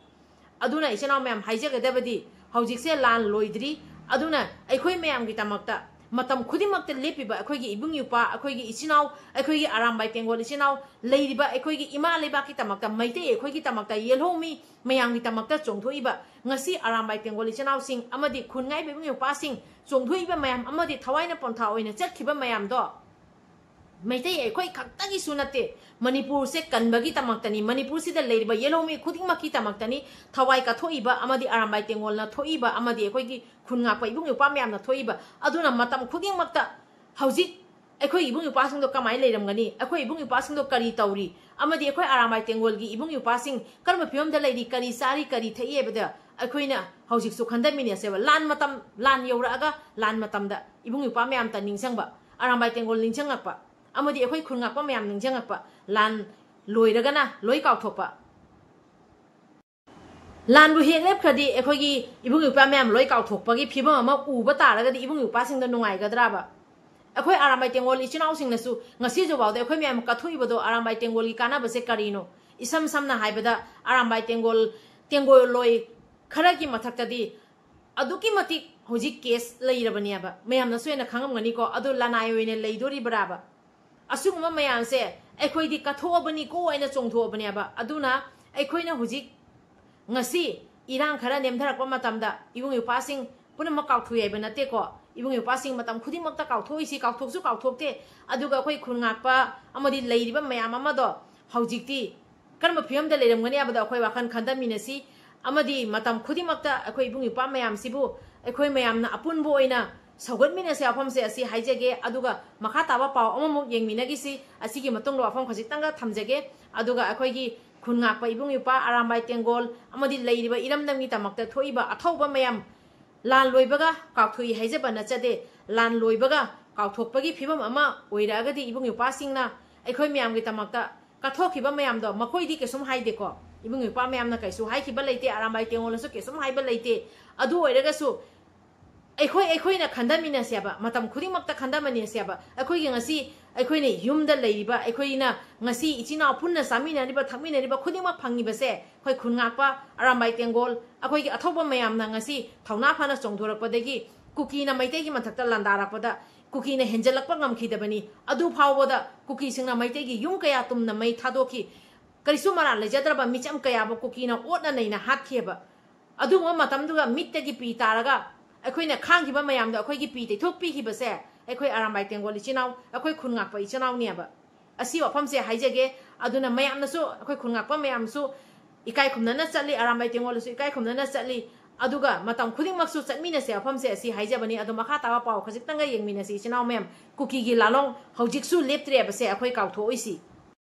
ꯑꯗꯨꯅ ꯏꯆꯤꯟ ꯏꯅꯥꯎ ꯃꯌꯥꯝ ꯍꯥꯏꯖꯒꯗꯕꯗꯤ ꯍꯧꯖꯤꯛꯁꯦ ꯂꯥꯟ ꯂꯣꯏꯗ꯭ꯔꯤ꯫ ꯑꯗꯨꯅ ꯑꯩꯈꯣꯏ ꯃꯌꯥꯝꯒꯤꯗꯃꯛꯇ ꯃꯇꯝ ꯈꯨꯗꯤꯡꯃꯛꯇ ꯂꯦꯞꯄꯤꯕ ꯑꯩꯈꯣꯏꯒꯤ ꯏꯕꯨꯡ ꯏꯄ꯭ꯋꯥ, ꯑꯩꯈꯣꯏꯒꯤ ꯏꯆꯤꯟ ꯏꯅꯥꯎ, ꯑꯩꯈꯣꯏꯒꯤ ꯑꯔꯥꯝꯕꯥꯏ ꯇꯦꯡꯒꯣꯜ ꯏꯆꯤꯟ ꯏꯅꯥꯎ ꯂꯩꯔꯤꯕ ꯑꯩꯈꯣꯏꯒꯤ ꯏꯃꯥ ꯂꯩꯕꯥꯛꯀꯤꯗꯃꯛꯇ, ꯃꯩꯇꯩ ꯑꯩꯈꯣꯏꯒꯤꯗꯃꯛꯇ, ꯌꯦꯜꯍꯧꯃꯤ ꯃꯌꯥꯝꯒꯤꯗꯃꯛꯇ ꯆꯣꯡꯊꯣꯛꯏꯕ ꯉꯁꯤ ꯑꯔꯥꯝꯕꯥꯏ ꯇꯦꯡꯒꯣꯜ ꯏꯆꯤꯟ ꯏꯅꯥꯎꯁꯤꯡ ꯑꯃꯗꯤ ꯈꯨꯟꯉꯥꯏꯕ ꯏꯕꯨꯡ ꯏꯄ꯭ꯋꯥꯁꯤꯡ ꯆꯣꯡꯊꯣꯛꯏꯕ ꯃꯌꯥꯝ ꯑꯃꯗꯤ ꯊꯋꯥꯏꯅ ꯄꯣꯟꯊꯥ ꯑꯣꯏꯅ ꯆꯠꯈꯤꯕ ꯃꯌꯥꯝꯗꯣ ꯃꯩꯇꯩ ꯑꯩꯈꯣꯏ ꯈꯛꯇꯒꯤꯁꯨ ꯅꯠꯇꯦ, ꯃꯅꯤꯄꯨꯔꯁꯦ ꯀꯟꯕꯒꯤꯗꯃꯛꯇꯅꯤ, ꯃꯅꯤꯄꯨꯔꯁꯤꯗ ꯂꯩꯔꯤꯕ ꯌꯦꯜꯍꯧꯃꯤ ꯈꯨꯗꯤꯡꯃꯛꯀꯤꯗꯃꯛꯇꯅꯤ ꯊꯋꯥꯏ ꯀꯠꯊꯣꯛꯏꯕ ꯑꯃꯗꯤ ꯑꯔꯥꯝꯕꯥꯏ ꯇꯦꯡꯒꯣꯜꯅ ꯊꯣꯛꯏꯕ ꯑꯃꯗꯤ ꯑꯩꯈꯣꯏꯒꯤ ꯈꯨꯟ ꯉꯥꯛꯄ ꯏꯕꯨꯡ ꯏꯄ꯭ꯋꯥ ꯃꯌꯥꯝꯅ ꯊꯣꯛꯏꯕ꯫ ꯑꯗꯨꯅ ꯃꯇꯝ ꯈꯨꯗꯤꯡꯃꯛꯇ ꯍꯧꯖꯤꯛ ꯑꯩꯈꯣꯏ ꯏꯕꯨꯡ ꯏꯄ꯭ꯋꯥꯁꯤꯡꯗꯣ ꯀꯃꯥꯏꯅ ꯂꯩꯔꯝꯒꯅꯤ, ꯑꯩꯈꯣꯏ ꯏꯕꯨꯡ ꯏꯄ꯭ꯋꯥꯁꯤꯡꯗꯣ ꯀꯔꯤ ꯇꯧꯔꯤ, ꯑꯃꯗꯤ ꯑꯩꯈꯣꯏ ꯑꯔꯥꯝꯕꯥꯏ ꯇꯦꯡꯒꯣꯜꯒꯤ ꯏꯕꯨꯡ ꯏꯄ꯭ꯋꯥꯁꯤꯡ ꯀꯔꯝꯕ ꯐꯤꯕꯝꯗ ꯂꯩꯔꯤ, ꯀꯔꯤ ꯆꯥꯔꯤ, ꯀꯔꯤ ꯊꯛꯏ ꯍꯥꯏꯕꯗ ꯑꯩꯈꯣꯏꯅ ꯍꯧꯖꯤꯛꯁꯨ ꯈꯟꯊꯃꯤꯟꯅꯁꯦꯕ꯫ ꯂꯥꯟ ꯃꯇꯝ, ꯂꯥꯟ ꯌꯧꯔꯛꯑꯒ ꯂꯥꯟ ꯃꯇꯝꯗ ꯏꯕꯨꯡ ꯏꯄ꯭ꯋꯥ ꯃꯌꯥꯝꯇ ꯅꯤꯡꯁꯤꯡꯕ, ꯑꯔꯥꯝꯕꯥꯏ ꯇꯦꯡꯒꯣꯜ ꯅꯤꯡꯁꯤꯡꯉꯛꯄ, ꯑꯃꯗꯤ ꯑꯩꯈꯣꯏ ꯈꯨꯟ ꯉꯥꯛꯄ ꯃꯌꯥꯝ ꯅꯤꯡꯁꯤꯡꯉꯛꯄ, ꯂꯥꯟ ꯂꯣꯏꯔꯒꯅ ꯂꯣꯏ ꯀꯥꯎꯊꯣꯛꯄ꯫ ꯂꯥꯟꯕꯨ ꯍꯦꯛ ꯂꯦꯞꯈ꯭ꯔꯗꯤ ꯑꯩꯈꯣꯏꯒꯤ ꯏꯕꯨꯡ ꯏꯄ꯭ꯋꯥ ꯃꯌꯥꯝ ꯂꯣꯏ ꯀꯥꯎꯊꯣꯛꯄꯒꯤ ꯐꯤꯕꯝ ꯑꯃ ꯎꯕ ꯇꯥꯔꯒꯗꯤ ꯏꯕꯨꯡ ꯏꯄ꯭ꯋꯥꯁꯤꯡꯗ ꯅꯨꯡꯉꯥꯏꯒꯗ꯭ꯔꯥꯕ? ꯑꯩꯈꯣꯏ ꯑꯔꯥꯝꯕꯥꯏ ꯇꯦꯡꯒꯣꯜ ꯏꯆꯤꯟ ꯏꯅꯥꯎꯁꯤꯡꯅꯁꯨ ꯉꯁꯤꯁꯨ ꯐꯥꯎꯗ ꯑꯩꯈꯣꯏ ꯃꯌꯥꯝ ꯀꯠꯊꯣꯛꯏꯕꯗꯣ ꯑꯔꯥꯝꯕꯥꯏ ꯇꯦꯡꯒꯣꯜꯒꯤ ꯀꯥꯟꯅꯕꯁꯦ ꯀꯔꯤꯅꯣ? ꯏꯁꯝ ꯁꯝꯅ ꯍꯥꯏꯕꯗ ꯑꯔꯥꯝꯕꯥꯏ ꯇꯦꯡꯒꯣꯜ, ꯇꯦꯡꯒꯣꯜ ꯂꯣꯏ ꯈꯔꯒꯤ ꯃꯊꯛꯇꯗꯤ ꯑꯗꯨꯛꯀꯤ ꯃꯇꯤꯛ ꯍꯧꯖꯤꯛ case ꯂꯩꯔꯕꯅꯦꯕ, ꯃꯌꯥꯝꯅꯁꯨ ꯍꯦꯟꯅ ꯈꯪꯉꯝꯒꯅꯤꯀꯣ꯫ ꯑꯗꯣ ꯂꯅꯥꯏ ꯑꯣꯏꯅ ꯂꯩꯗꯣꯔꯤꯕ꯭ꯔꯥꯕ? ꯑꯁꯤꯒꯨꯝꯕ ꯃꯌꯥꯝꯁꯦ ꯑꯩꯈꯣꯏꯗꯤ ꯀꯠꯊꯣꯛꯑꯕꯅꯤꯀꯣ ꯍꯥꯏꯅ ꯆꯣꯡꯊꯣꯛꯑꯕꯅꯦꯕ꯫ ꯑꯗꯨꯅ ꯑꯩꯈꯣꯏꯅ ꯍꯧꯖꯤꯛ ꯉꯁꯤ ꯏꯔꯥꯡ ꯈꯔ ꯅꯦꯝꯊꯔꯛꯄ ꯃꯇꯝꯗ ꯏꯕꯨꯡ ꯏꯄ꯭ꯋꯥꯁꯤꯡ ꯄꯨꯝꯅꯃꯛ ꯀꯥꯎꯊꯣꯛꯏ ꯍꯥꯏꯕ ꯅꯠꯇꯦꯀꯣ꯫ ꯏꯕꯨꯡ ꯏꯄ꯭ꯋꯥꯁꯤꯡ ꯃꯇꯝ ꯈꯨꯗꯤꯡꯃꯛꯇ ꯀꯥꯎꯊꯣꯛꯏꯁꯤ, ꯀꯥꯎꯊꯣꯛꯁꯨ ꯀꯥꯎꯊꯣꯛꯇꯦ꯫ ꯑꯗꯨꯒ ꯑꯩꯈꯣꯏ ꯈꯨꯟ ꯉꯥꯛꯄ ꯑꯃꯗꯤ ꯂꯩꯔꯤꯕ ꯃꯌꯥꯝ ꯑꯃꯗꯣ ꯍꯧꯖꯤꯛꯇꯤ ꯀꯔꯝꯕ ꯐꯤꯕꯝꯗ ꯂꯩꯔꯝꯒꯅꯤ ꯍꯥꯏꯕꯗꯣ ꯑꯩꯈꯣꯏ ꯋꯥꯈꯜ ꯈꯟꯊꯃꯤꯟꯅꯁꯤ꯫ ꯑꯃꯗꯤ ꯃꯇꯝ ꯈꯨꯗꯤꯡꯃꯛꯇ ꯑꯩꯈꯣꯏ ꯏꯕꯨꯡ ꯏꯄ꯭ꯋꯥ ꯃꯌꯥꯝꯁꯤꯕꯨ ꯑꯩꯈꯣꯏ ꯃꯌꯥꯝꯅ ꯑꯄꯨꯟꯕ ꯑꯣꯏꯅ ꯁꯧꯒꯠꯃꯤꯟꯅꯁꯤ ꯋꯥꯐꯝꯁꯦ ꯑꯁꯤ ꯍꯥꯏꯖꯒꯦ꯫ ꯑꯗꯨꯒ ꯃꯈꯥ ꯇꯥꯕ ꯄꯥꯎ ꯑꯃꯃꯨꯛ ꯌꯦꯡꯃꯤꯟꯅꯈꯤꯁꯤ꯫ ꯑꯁꯤꯒꯤ ꯃꯇꯨꯡꯗ ꯋꯥꯐꯝ ꯈꯖꯤꯛꯇꯪꯒ ꯊꯝꯖꯒꯦ꯫ ꯑꯗꯨꯒ ꯑꯩꯈꯣꯏꯒꯤ ꯈꯨꯟ ꯉꯥꯛꯄ ꯏꯕꯨꯡ ꯏꯄ꯭ꯋꯥ ꯑꯔꯥꯝꯕꯥꯏ ꯇꯦꯡꯒꯣꯜ ꯑꯃꯗꯤ ꯂꯩꯔꯤꯕ ꯏꯔꯝꯗꯝꯒꯤꯗꯃꯛꯇ ꯊꯣꯛꯏꯕ ꯑꯊꯧꯕ ꯃꯌꯥꯝ, ꯂꯥꯟ ꯂꯣꯏꯕꯒ ꯀꯥꯎꯊꯣꯛꯏ ꯍꯥꯏꯖꯕ ꯅꯠꯆꯗꯦ꯫ ꯂꯥꯟ ꯂꯣꯏꯕꯒ ꯀꯥꯎꯊꯣꯛꯄꯒꯤ ꯐꯤꯕꯝ ꯑꯃ ꯑꯣꯏꯔꯛꯑꯒꯗꯤ ꯏꯕꯨꯡ ꯏꯄ꯭ꯋꯥꯁꯤꯡꯅ ꯑꯩꯈꯣꯏ ꯃꯌꯥꯝꯒꯤꯗꯃꯛꯇ ꯀꯠꯊꯣꯛꯈꯤꯕ ꯃꯌꯥꯝꯗꯣ ꯃꯈꯣꯏꯗꯤ ꯀꯩꯁꯨꯝ ꯍꯥꯏꯗꯦꯀꯣ꯫ ꯏꯕꯨꯡ ꯏꯄ꯭ꯋꯥ ꯃꯌꯥꯝꯅ ꯀꯩꯁꯨ ꯍꯥꯏꯈꯤꯕ ꯂꯩꯇꯦ, ꯑꯔꯥꯝꯕꯥꯏ ꯇꯦꯡꯒꯣꯜꯅꯁꯨ ꯀꯩꯁꯨꯝ ꯍꯥꯏꯕ ꯂꯩꯇꯦ꯫ ꯑꯗꯨ ꯑꯣꯏꯔꯒꯁꯨ ꯑꯩꯈꯣꯏ, ꯑꯩꯈꯣꯏꯅ ꯈꯟꯊꯃꯤꯟꯅꯁꯦꯕ, ꯃꯇꯝ ꯈꯨꯗꯤꯡꯃꯛꯇ ꯈꯟꯊꯃꯤꯟꯅꯁꯦꯕ꯫ ꯑꯩꯈꯣꯏꯒꯤ ꯉꯁꯤ ꯑꯩꯈꯣꯏꯅ ꯌꯨꯝꯗ ꯂꯩꯔꯤꯕ, ꯑꯩꯈꯣꯏꯅ ꯉꯁꯤ ꯏꯆꯤꯟ ꯏꯅꯥꯎ ꯄꯨꯟꯅ ꯆꯥꯃꯤꯟꯅꯔꯤꯕ, ꯊꯛꯃꯤꯟꯅꯔꯤꯕ ꯈꯨꯗꯤꯡꯃꯛ ꯐꯪꯉꯤꯕꯁꯦ, ꯑꯩꯈꯣꯏ ꯈꯨꯟ ꯉꯥꯛꯄ ꯑꯔꯥꯝꯕꯥꯏ ꯇꯦꯡꯒꯣꯜ, ꯑꯩꯈꯣꯏꯒꯤ ꯑꯊꯧꯕ ꯃꯌꯥꯝꯅ ꯉꯁꯤ ꯊꯧꯅꯥ ꯐꯅ ꯆꯣꯡꯊꯣꯔꯛꯄꯗꯒꯤ ꯀꯨꯀꯤꯅ ꯃꯩꯇꯩꯒꯤ ꯃꯊꯛꯇ ꯂꯥꯟꯗꯥꯔꯛꯄꯗ ꯀꯨꯀꯤꯅ ꯍꯦꯟꯖꯜꯂꯛꯄ ꯉꯝꯈꯤꯗꯕꯅꯤ꯫ ꯑꯗꯨ ꯐꯥꯎꯕꯗ ꯀꯨꯀꯤꯁꯤꯡꯅ ꯃꯩꯇꯩꯒꯤ ꯌꯨꯝ ꯀꯌꯥ ꯇꯨꯝꯅ ꯃꯩ ꯊꯥꯗꯣꯛꯈꯤ꯫ ꯀꯔꯤꯁꯨ ꯃꯔꯥꯜ ꯂꯩꯖꯗ꯭ꯔꯕ ꯃꯤꯆꯝ ꯀꯌꯥꯕꯨ ꯀꯨꯀꯤꯅ ꯑꯣꯠꯅ ꯅꯩꯅ ꯍꯥꯠꯈꯤꯑꯕ꯫ ꯑꯗꯨꯒꯨꯝꯕ ꯃꯇꯝꯗꯨꯒ ꯃꯤꯠꯇꯒꯤ ꯄꯤ ꯇꯥꯔꯒ ꯑꯩꯈꯣꯏꯅ ꯈꯥꯡꯈꯤꯕ ꯃꯌꯥꯝꯗꯣ ꯑꯩꯈꯣꯏꯒꯤ ꯄꯤ ꯇꯩꯊꯣꯛꯄꯤꯈꯤꯕꯁꯦ, ꯑꯩꯈꯣꯏ ꯑꯔꯥꯝꯕꯥꯏ ꯇꯦꯡꯒꯣꯜ ꯏꯆꯤꯟ ꯏꯅꯥꯎ, ꯑꯩꯈꯣꯏ ꯈꯨꯟ ꯉꯥꯛꯄ ꯏꯆꯤꯟ ꯏꯅꯥꯎꯅꯦꯕ꯫ ꯑꯁꯤ ꯋꯥꯐꯝꯁꯦ ꯍꯥꯏꯖꯒꯦ꯫ ꯑꯗꯨꯅ ꯃꯌꯥꯝꯅꯁꯨ, ꯑꯩꯈꯣꯏ ꯈꯨꯟ ꯉꯥꯛꯄ ꯃꯌꯥꯝꯁꯨ ꯏꯀꯥꯏ ꯈꯨꯝꯅꯅ ꯆꯠꯂꯤ, ꯑꯔꯥꯝꯕꯥꯏ ꯇꯦꯡꯒꯣꯜꯗꯁꯨ ꯏꯀꯥꯏ ꯈꯨꯝꯅꯅ ꯆꯠꯂꯤ꯫ ꯑꯗꯨꯒ ꯃꯇꯝ ꯈꯨꯗꯤꯡꯃꯛꯁꯨ ꯆꯠꯃꯤꯟꯅꯁꯦ ꯋꯥꯐꯝꯁꯦ ꯑꯁꯤ ꯍꯥꯏꯖꯕꯅꯤ꯫ ꯑꯗꯣ ꯃꯈꯥ ꯇꯥꯕ ꯄꯥꯎ ꯈꯖꯤꯛꯇꯪꯒ ꯌꯦꯡꯃꯤꯟꯅꯁꯤ ꯏꯆꯤꯟ ꯏꯅꯥꯎ ꯃꯌꯥꯝ꯫ ꯀꯨꯀꯤꯒꯤ ꯂꯥꯂꯣꯡ ꯍꯧꯖꯤꯛꯁꯨ ꯂꯦꯞꯇ꯭ꯔꯦꯕꯁꯦ ꯑꯩꯈꯣꯏ ꯀꯥꯎꯊꯣꯛꯑꯣꯏꯁꯤ꯫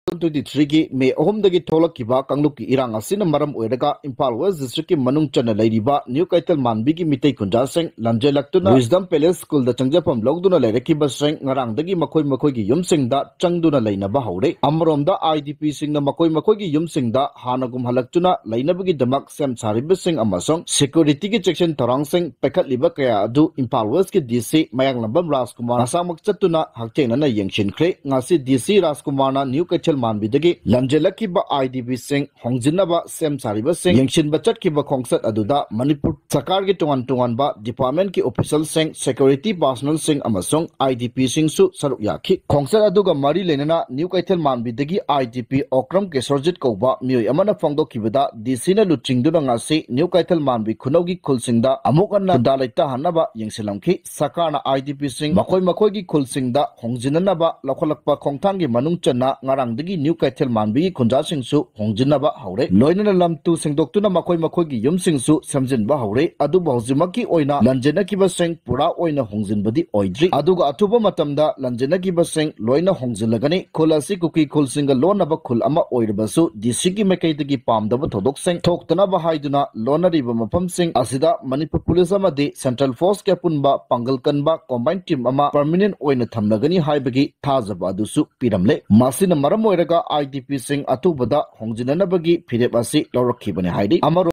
ꯇ꯭ꯋꯦꯟꯇꯤ ꯊ꯭ꯔꯤꯒꯤ ꯃꯦ ꯑꯍꯨꯝꯗꯒꯤ ꯊꯣꯛꯂꯛꯈꯤꯕ ꯀꯥꯡꯂꯨꯞꯀꯤ ꯏꯔꯥꯡ ꯑꯁꯤꯅ ꯃꯔꯝ ꯑꯣꯏꯔꯒ ꯏꯝꯐꯥꯜ ꯋꯦꯁ ꯗꯤꯁꯇ꯭ꯔꯤꯛꯀꯤ ꯃꯅꯨꯡ ꯆꯟꯅ ꯂꯩꯔꯤꯕ ꯅ꯭ꯌꯨ ꯀꯩꯊꯦꯜ ꯃꯥꯟꯕꯤꯒꯤ ꯃꯤꯇꯩ ꯈꯨꯟꯖꯥꯁꯤꯡ ꯂꯟꯖꯦ ꯂꯛꯇꯨꯅ ꯋꯤꯁꯗꯝ ꯄꯦꯂꯦꯁ ꯁ꯭ꯀꯨꯜꯗ ꯆꯪꯖꯐꯝ ꯂꯧꯗꯨꯅ ꯂꯩꯔꯛꯈꯤꯕꯁꯤꯡ ꯉꯔꯥꯡꯗꯒꯤ ꯃꯈꯣꯏ ꯃꯈꯣꯏꯒꯤ ꯌꯨꯝꯁꯤꯡꯗ ꯆꯪꯗꯨꯅ ꯂꯩꯅꯕ ꯍꯧꯔꯦ꯫ ꯑꯃꯔꯣꯝꯗ, IDPꯁꯤꯡꯅ ꯃꯈꯣꯏ ꯃꯈꯣꯏꯒꯤ ꯌꯨꯝꯁꯤꯡꯗ ꯍꯥꯟꯅꯒꯨꯝ ꯍꯜꯂꯛꯇꯨꯅ ꯂꯩꯅꯕꯒꯤꯗꯃꯛ ꯁꯦꯝ ꯁꯥꯔꯤꯕꯁꯤꯡ ꯑꯃꯁꯨꯡ ꯁꯦꯀ꯭ꯌꯨꯔꯤꯇꯤꯒꯤ ꯆꯦꯛꯁꯤꯟ ꯊꯧꯔꯥꯡꯁꯤꯡ ꯄꯥꯏꯈꯠꯂꯤꯕ ꯀꯌꯥ ꯑꯗꯨ ꯏꯝꯐꯥꯜ ꯋꯦꯁꯀꯤ DC ꯃꯌꯥꯡꯂꯝꯕꯝ ꯔꯥꯖꯀꯨꯃꯥꯔ ꯃꯁꯥꯃꯛ ꯆꯠꯇꯨꯅ ꯍꯛꯊꯦꯡꯅꯅ ꯌꯦꯡꯁꯤꯟꯈ꯭ꯔꯦ꯫ ꯉꯁꯤ DC ꯔꯥꯖꯀꯨꯃꯥꯔꯅ ꯅ꯭ꯌꯨ ꯀꯩꯊꯦꯜ ꯃꯥꯟꯕꯤꯗꯒꯤ ꯂꯟꯖꯦꯜꯂꯛꯈꯤꯕ IDPꯁꯤꯡ ꯍꯣꯡꯖꯤꯟꯅꯕ ꯁꯦꯝ ꯁꯥꯔꯤꯕꯁꯤꯡ ꯌꯦꯡꯁꯤꯟꯕ ꯆꯠꯈꯤꯕ ꯈꯣꯡꯆꯠ ꯑꯗꯨꯗ ꯃꯅꯤꯄꯨꯔ ꯁꯔꯀꯥꯔꯒꯤ ꯇꯣꯉꯥꯟ ꯇꯣꯉꯥꯟꯕ ꯗꯤꯄꯥꯔꯠꯃꯦꯟꯠꯀꯤ ꯑꯣꯐꯤꯁꯤꯌꯦꯜꯁꯤꯡ, ꯁꯦꯀ꯭ꯌꯨꯔꯤꯇꯤ ꯄꯥꯔꯁꯣꯅꯦꯜꯁꯤꯡ ꯑꯃꯁꯨꯡ IDPꯁꯤꯡꯁꯨ ꯁꯔꯨꯛ ꯌꯥꯈꯤ꯫ ꯈꯣꯡꯆꯠ ꯑꯗꯨꯒ ꯃꯔꯤ ꯂꯩꯅꯅ ꯅ꯭ꯌꯨ ꯀꯩꯊꯦꯜ ꯃꯥꯟꯕꯤꯗꯒꯤ IDP ꯑꯣꯀ꯭ꯔꯝ ꯀꯦꯁꯣꯔꯖꯤꯠ ꯀꯧꯕ ꯃꯤꯑꯣꯏ ꯑꯃꯅ ꯐꯣꯡꯗꯣꯛꯈꯤꯕꯗ, DCꯅ ꯂꯨꯆꯤꯡꯗꯨꯅ ꯉꯁꯤ ꯅ꯭ꯌꯨ ꯀꯩꯊꯦꯜ ꯃꯥꯟꯕꯤ ꯈꯨꯅꯧꯒꯤ ꯈꯨꯜꯁꯤꯡꯗ ꯑꯃꯨꯛ ꯍꯟꯅ ꯈꯨꯟꯗꯥ ꯂꯩꯇꯥꯍꯟꯅꯕ ꯌꯦꯡꯁꯤꯜꯂꯝꯈꯤ꯫ ꯁꯔꯀꯥꯔꯅ IDPꯁꯤꯡ ꯃꯈꯣꯏ ꯃꯈꯣꯏꯒꯤ ꯈꯨꯜꯁꯤꯡꯗ ꯍꯣꯡꯖꯤꯟꯅꯅꯕ ꯂꯧꯈꯠꯂꯛꯄ ꯈꯣꯡꯊꯥꯡꯒꯤ ꯃꯅꯨꯡ ꯆꯟꯅ ꯉꯔꯥꯡꯗꯒꯤ ꯅ꯭ꯌꯨ ꯀꯩꯊꯦꯜ ꯃꯥꯟꯕꯤꯒꯤ ꯈꯨꯟꯖꯥꯁꯤꯡꯁꯨ ꯍꯣꯡꯖꯤꯟꯅꯕ ꯍꯧꯔꯦ꯫ ꯂꯣꯏꯅꯅ ꯂꯝ ꯇꯨ ꯁꯦꯡꯗꯣꯛꯇꯨꯅ ꯃꯈꯣꯏ ꯃꯈꯣꯏꯒꯤ ꯌꯨꯝꯁꯤꯡꯁꯨ ꯁꯦꯝꯖꯤꯟꯕ ꯍꯧꯔꯦ꯫ ꯑꯗꯨꯕꯨ ꯍꯧꯖꯤꯛꯃꯛꯀꯤ ꯑꯣꯏꯅ ꯂꯟꯖꯦꯟꯅꯈꯤꯕꯁꯤꯡ ꯄꯨꯔꯥ ꯑꯣꯏꯅ ꯍꯣꯡꯖꯤꯟꯕꯗꯤ ꯑꯣꯏꯗ꯭ꯔꯤ꯫ ꯑꯗꯨꯒ ꯑꯊꯨꯕ ꯃꯇꯝꯗ ꯂꯟꯖꯦꯟꯅꯈꯤꯕꯁꯤꯡ ꯂꯣꯏꯅ ꯍꯣꯡꯖꯤꯜꯂꯒꯅꯤ꯫ ꯈꯨꯜ ꯑꯁꯤ ꯀꯨꯀꯤ ꯈꯨꯜꯁꯤꯡꯒ ꯂꯣꯟꯅꯕ ꯈꯨꯜ ꯑꯃ ꯑꯣꯏꯔꯕꯁꯨ, DCꯒꯤ ꯃꯥꯏꯀꯩꯗꯒꯤ ꯄꯥꯝꯗꯕ ꯊꯧꯗꯣꯛꯁꯤꯡ ꯊꯣꯛꯇꯅꯕ ꯍꯥꯏꯗꯨꯅ ꯂꯣꯟꯅꯔꯤꯕ ꯃꯐꯝꯁꯤꯡ ꯑꯁꯤꯗ ꯃꯅꯤꯄꯨꯔ ꯄꯨꯂꯤꯁ ꯑꯃꯗꯤ ꯁꯦꯟꯇ꯭ꯔꯦꯜ ꯐꯣꯔꯁꯀꯤ ꯑꯄꯨꯟꯕ ꯄꯥꯡꯒꯜ ꯀꯟꯕ ꯀꯣꯝꯕꯥꯏꯟ ꯇꯤꯝ ꯑꯃ ꯄꯔꯃꯤꯅꯦꯟꯠ ꯑꯣꯏꯅ ꯊꯝꯂꯒꯅꯤ ꯍꯥꯏꯕꯒꯤ ꯊꯥꯖꯕ ꯑꯗꯨꯁꯨ ꯄꯤꯔꯝꯂꯦ꯫ ꯃꯁꯤꯅ ꯃꯔꯝ ꯑꯣꯏꯔ ꯅꯠꯇ꯭ꯔꯒ IDPꯁꯤꯡ ꯑꯊꯨꯕꯗ ꯍꯣꯡꯖꯤꯟꯅꯅꯕꯒꯤ ꯐꯤꯔꯦꯞ ꯑꯁꯤ ꯂꯧꯔꯛꯈꯤꯕꯅꯤ ꯍꯥꯏꯔꯤ꯫ ꯑꯃꯔꯣꯝ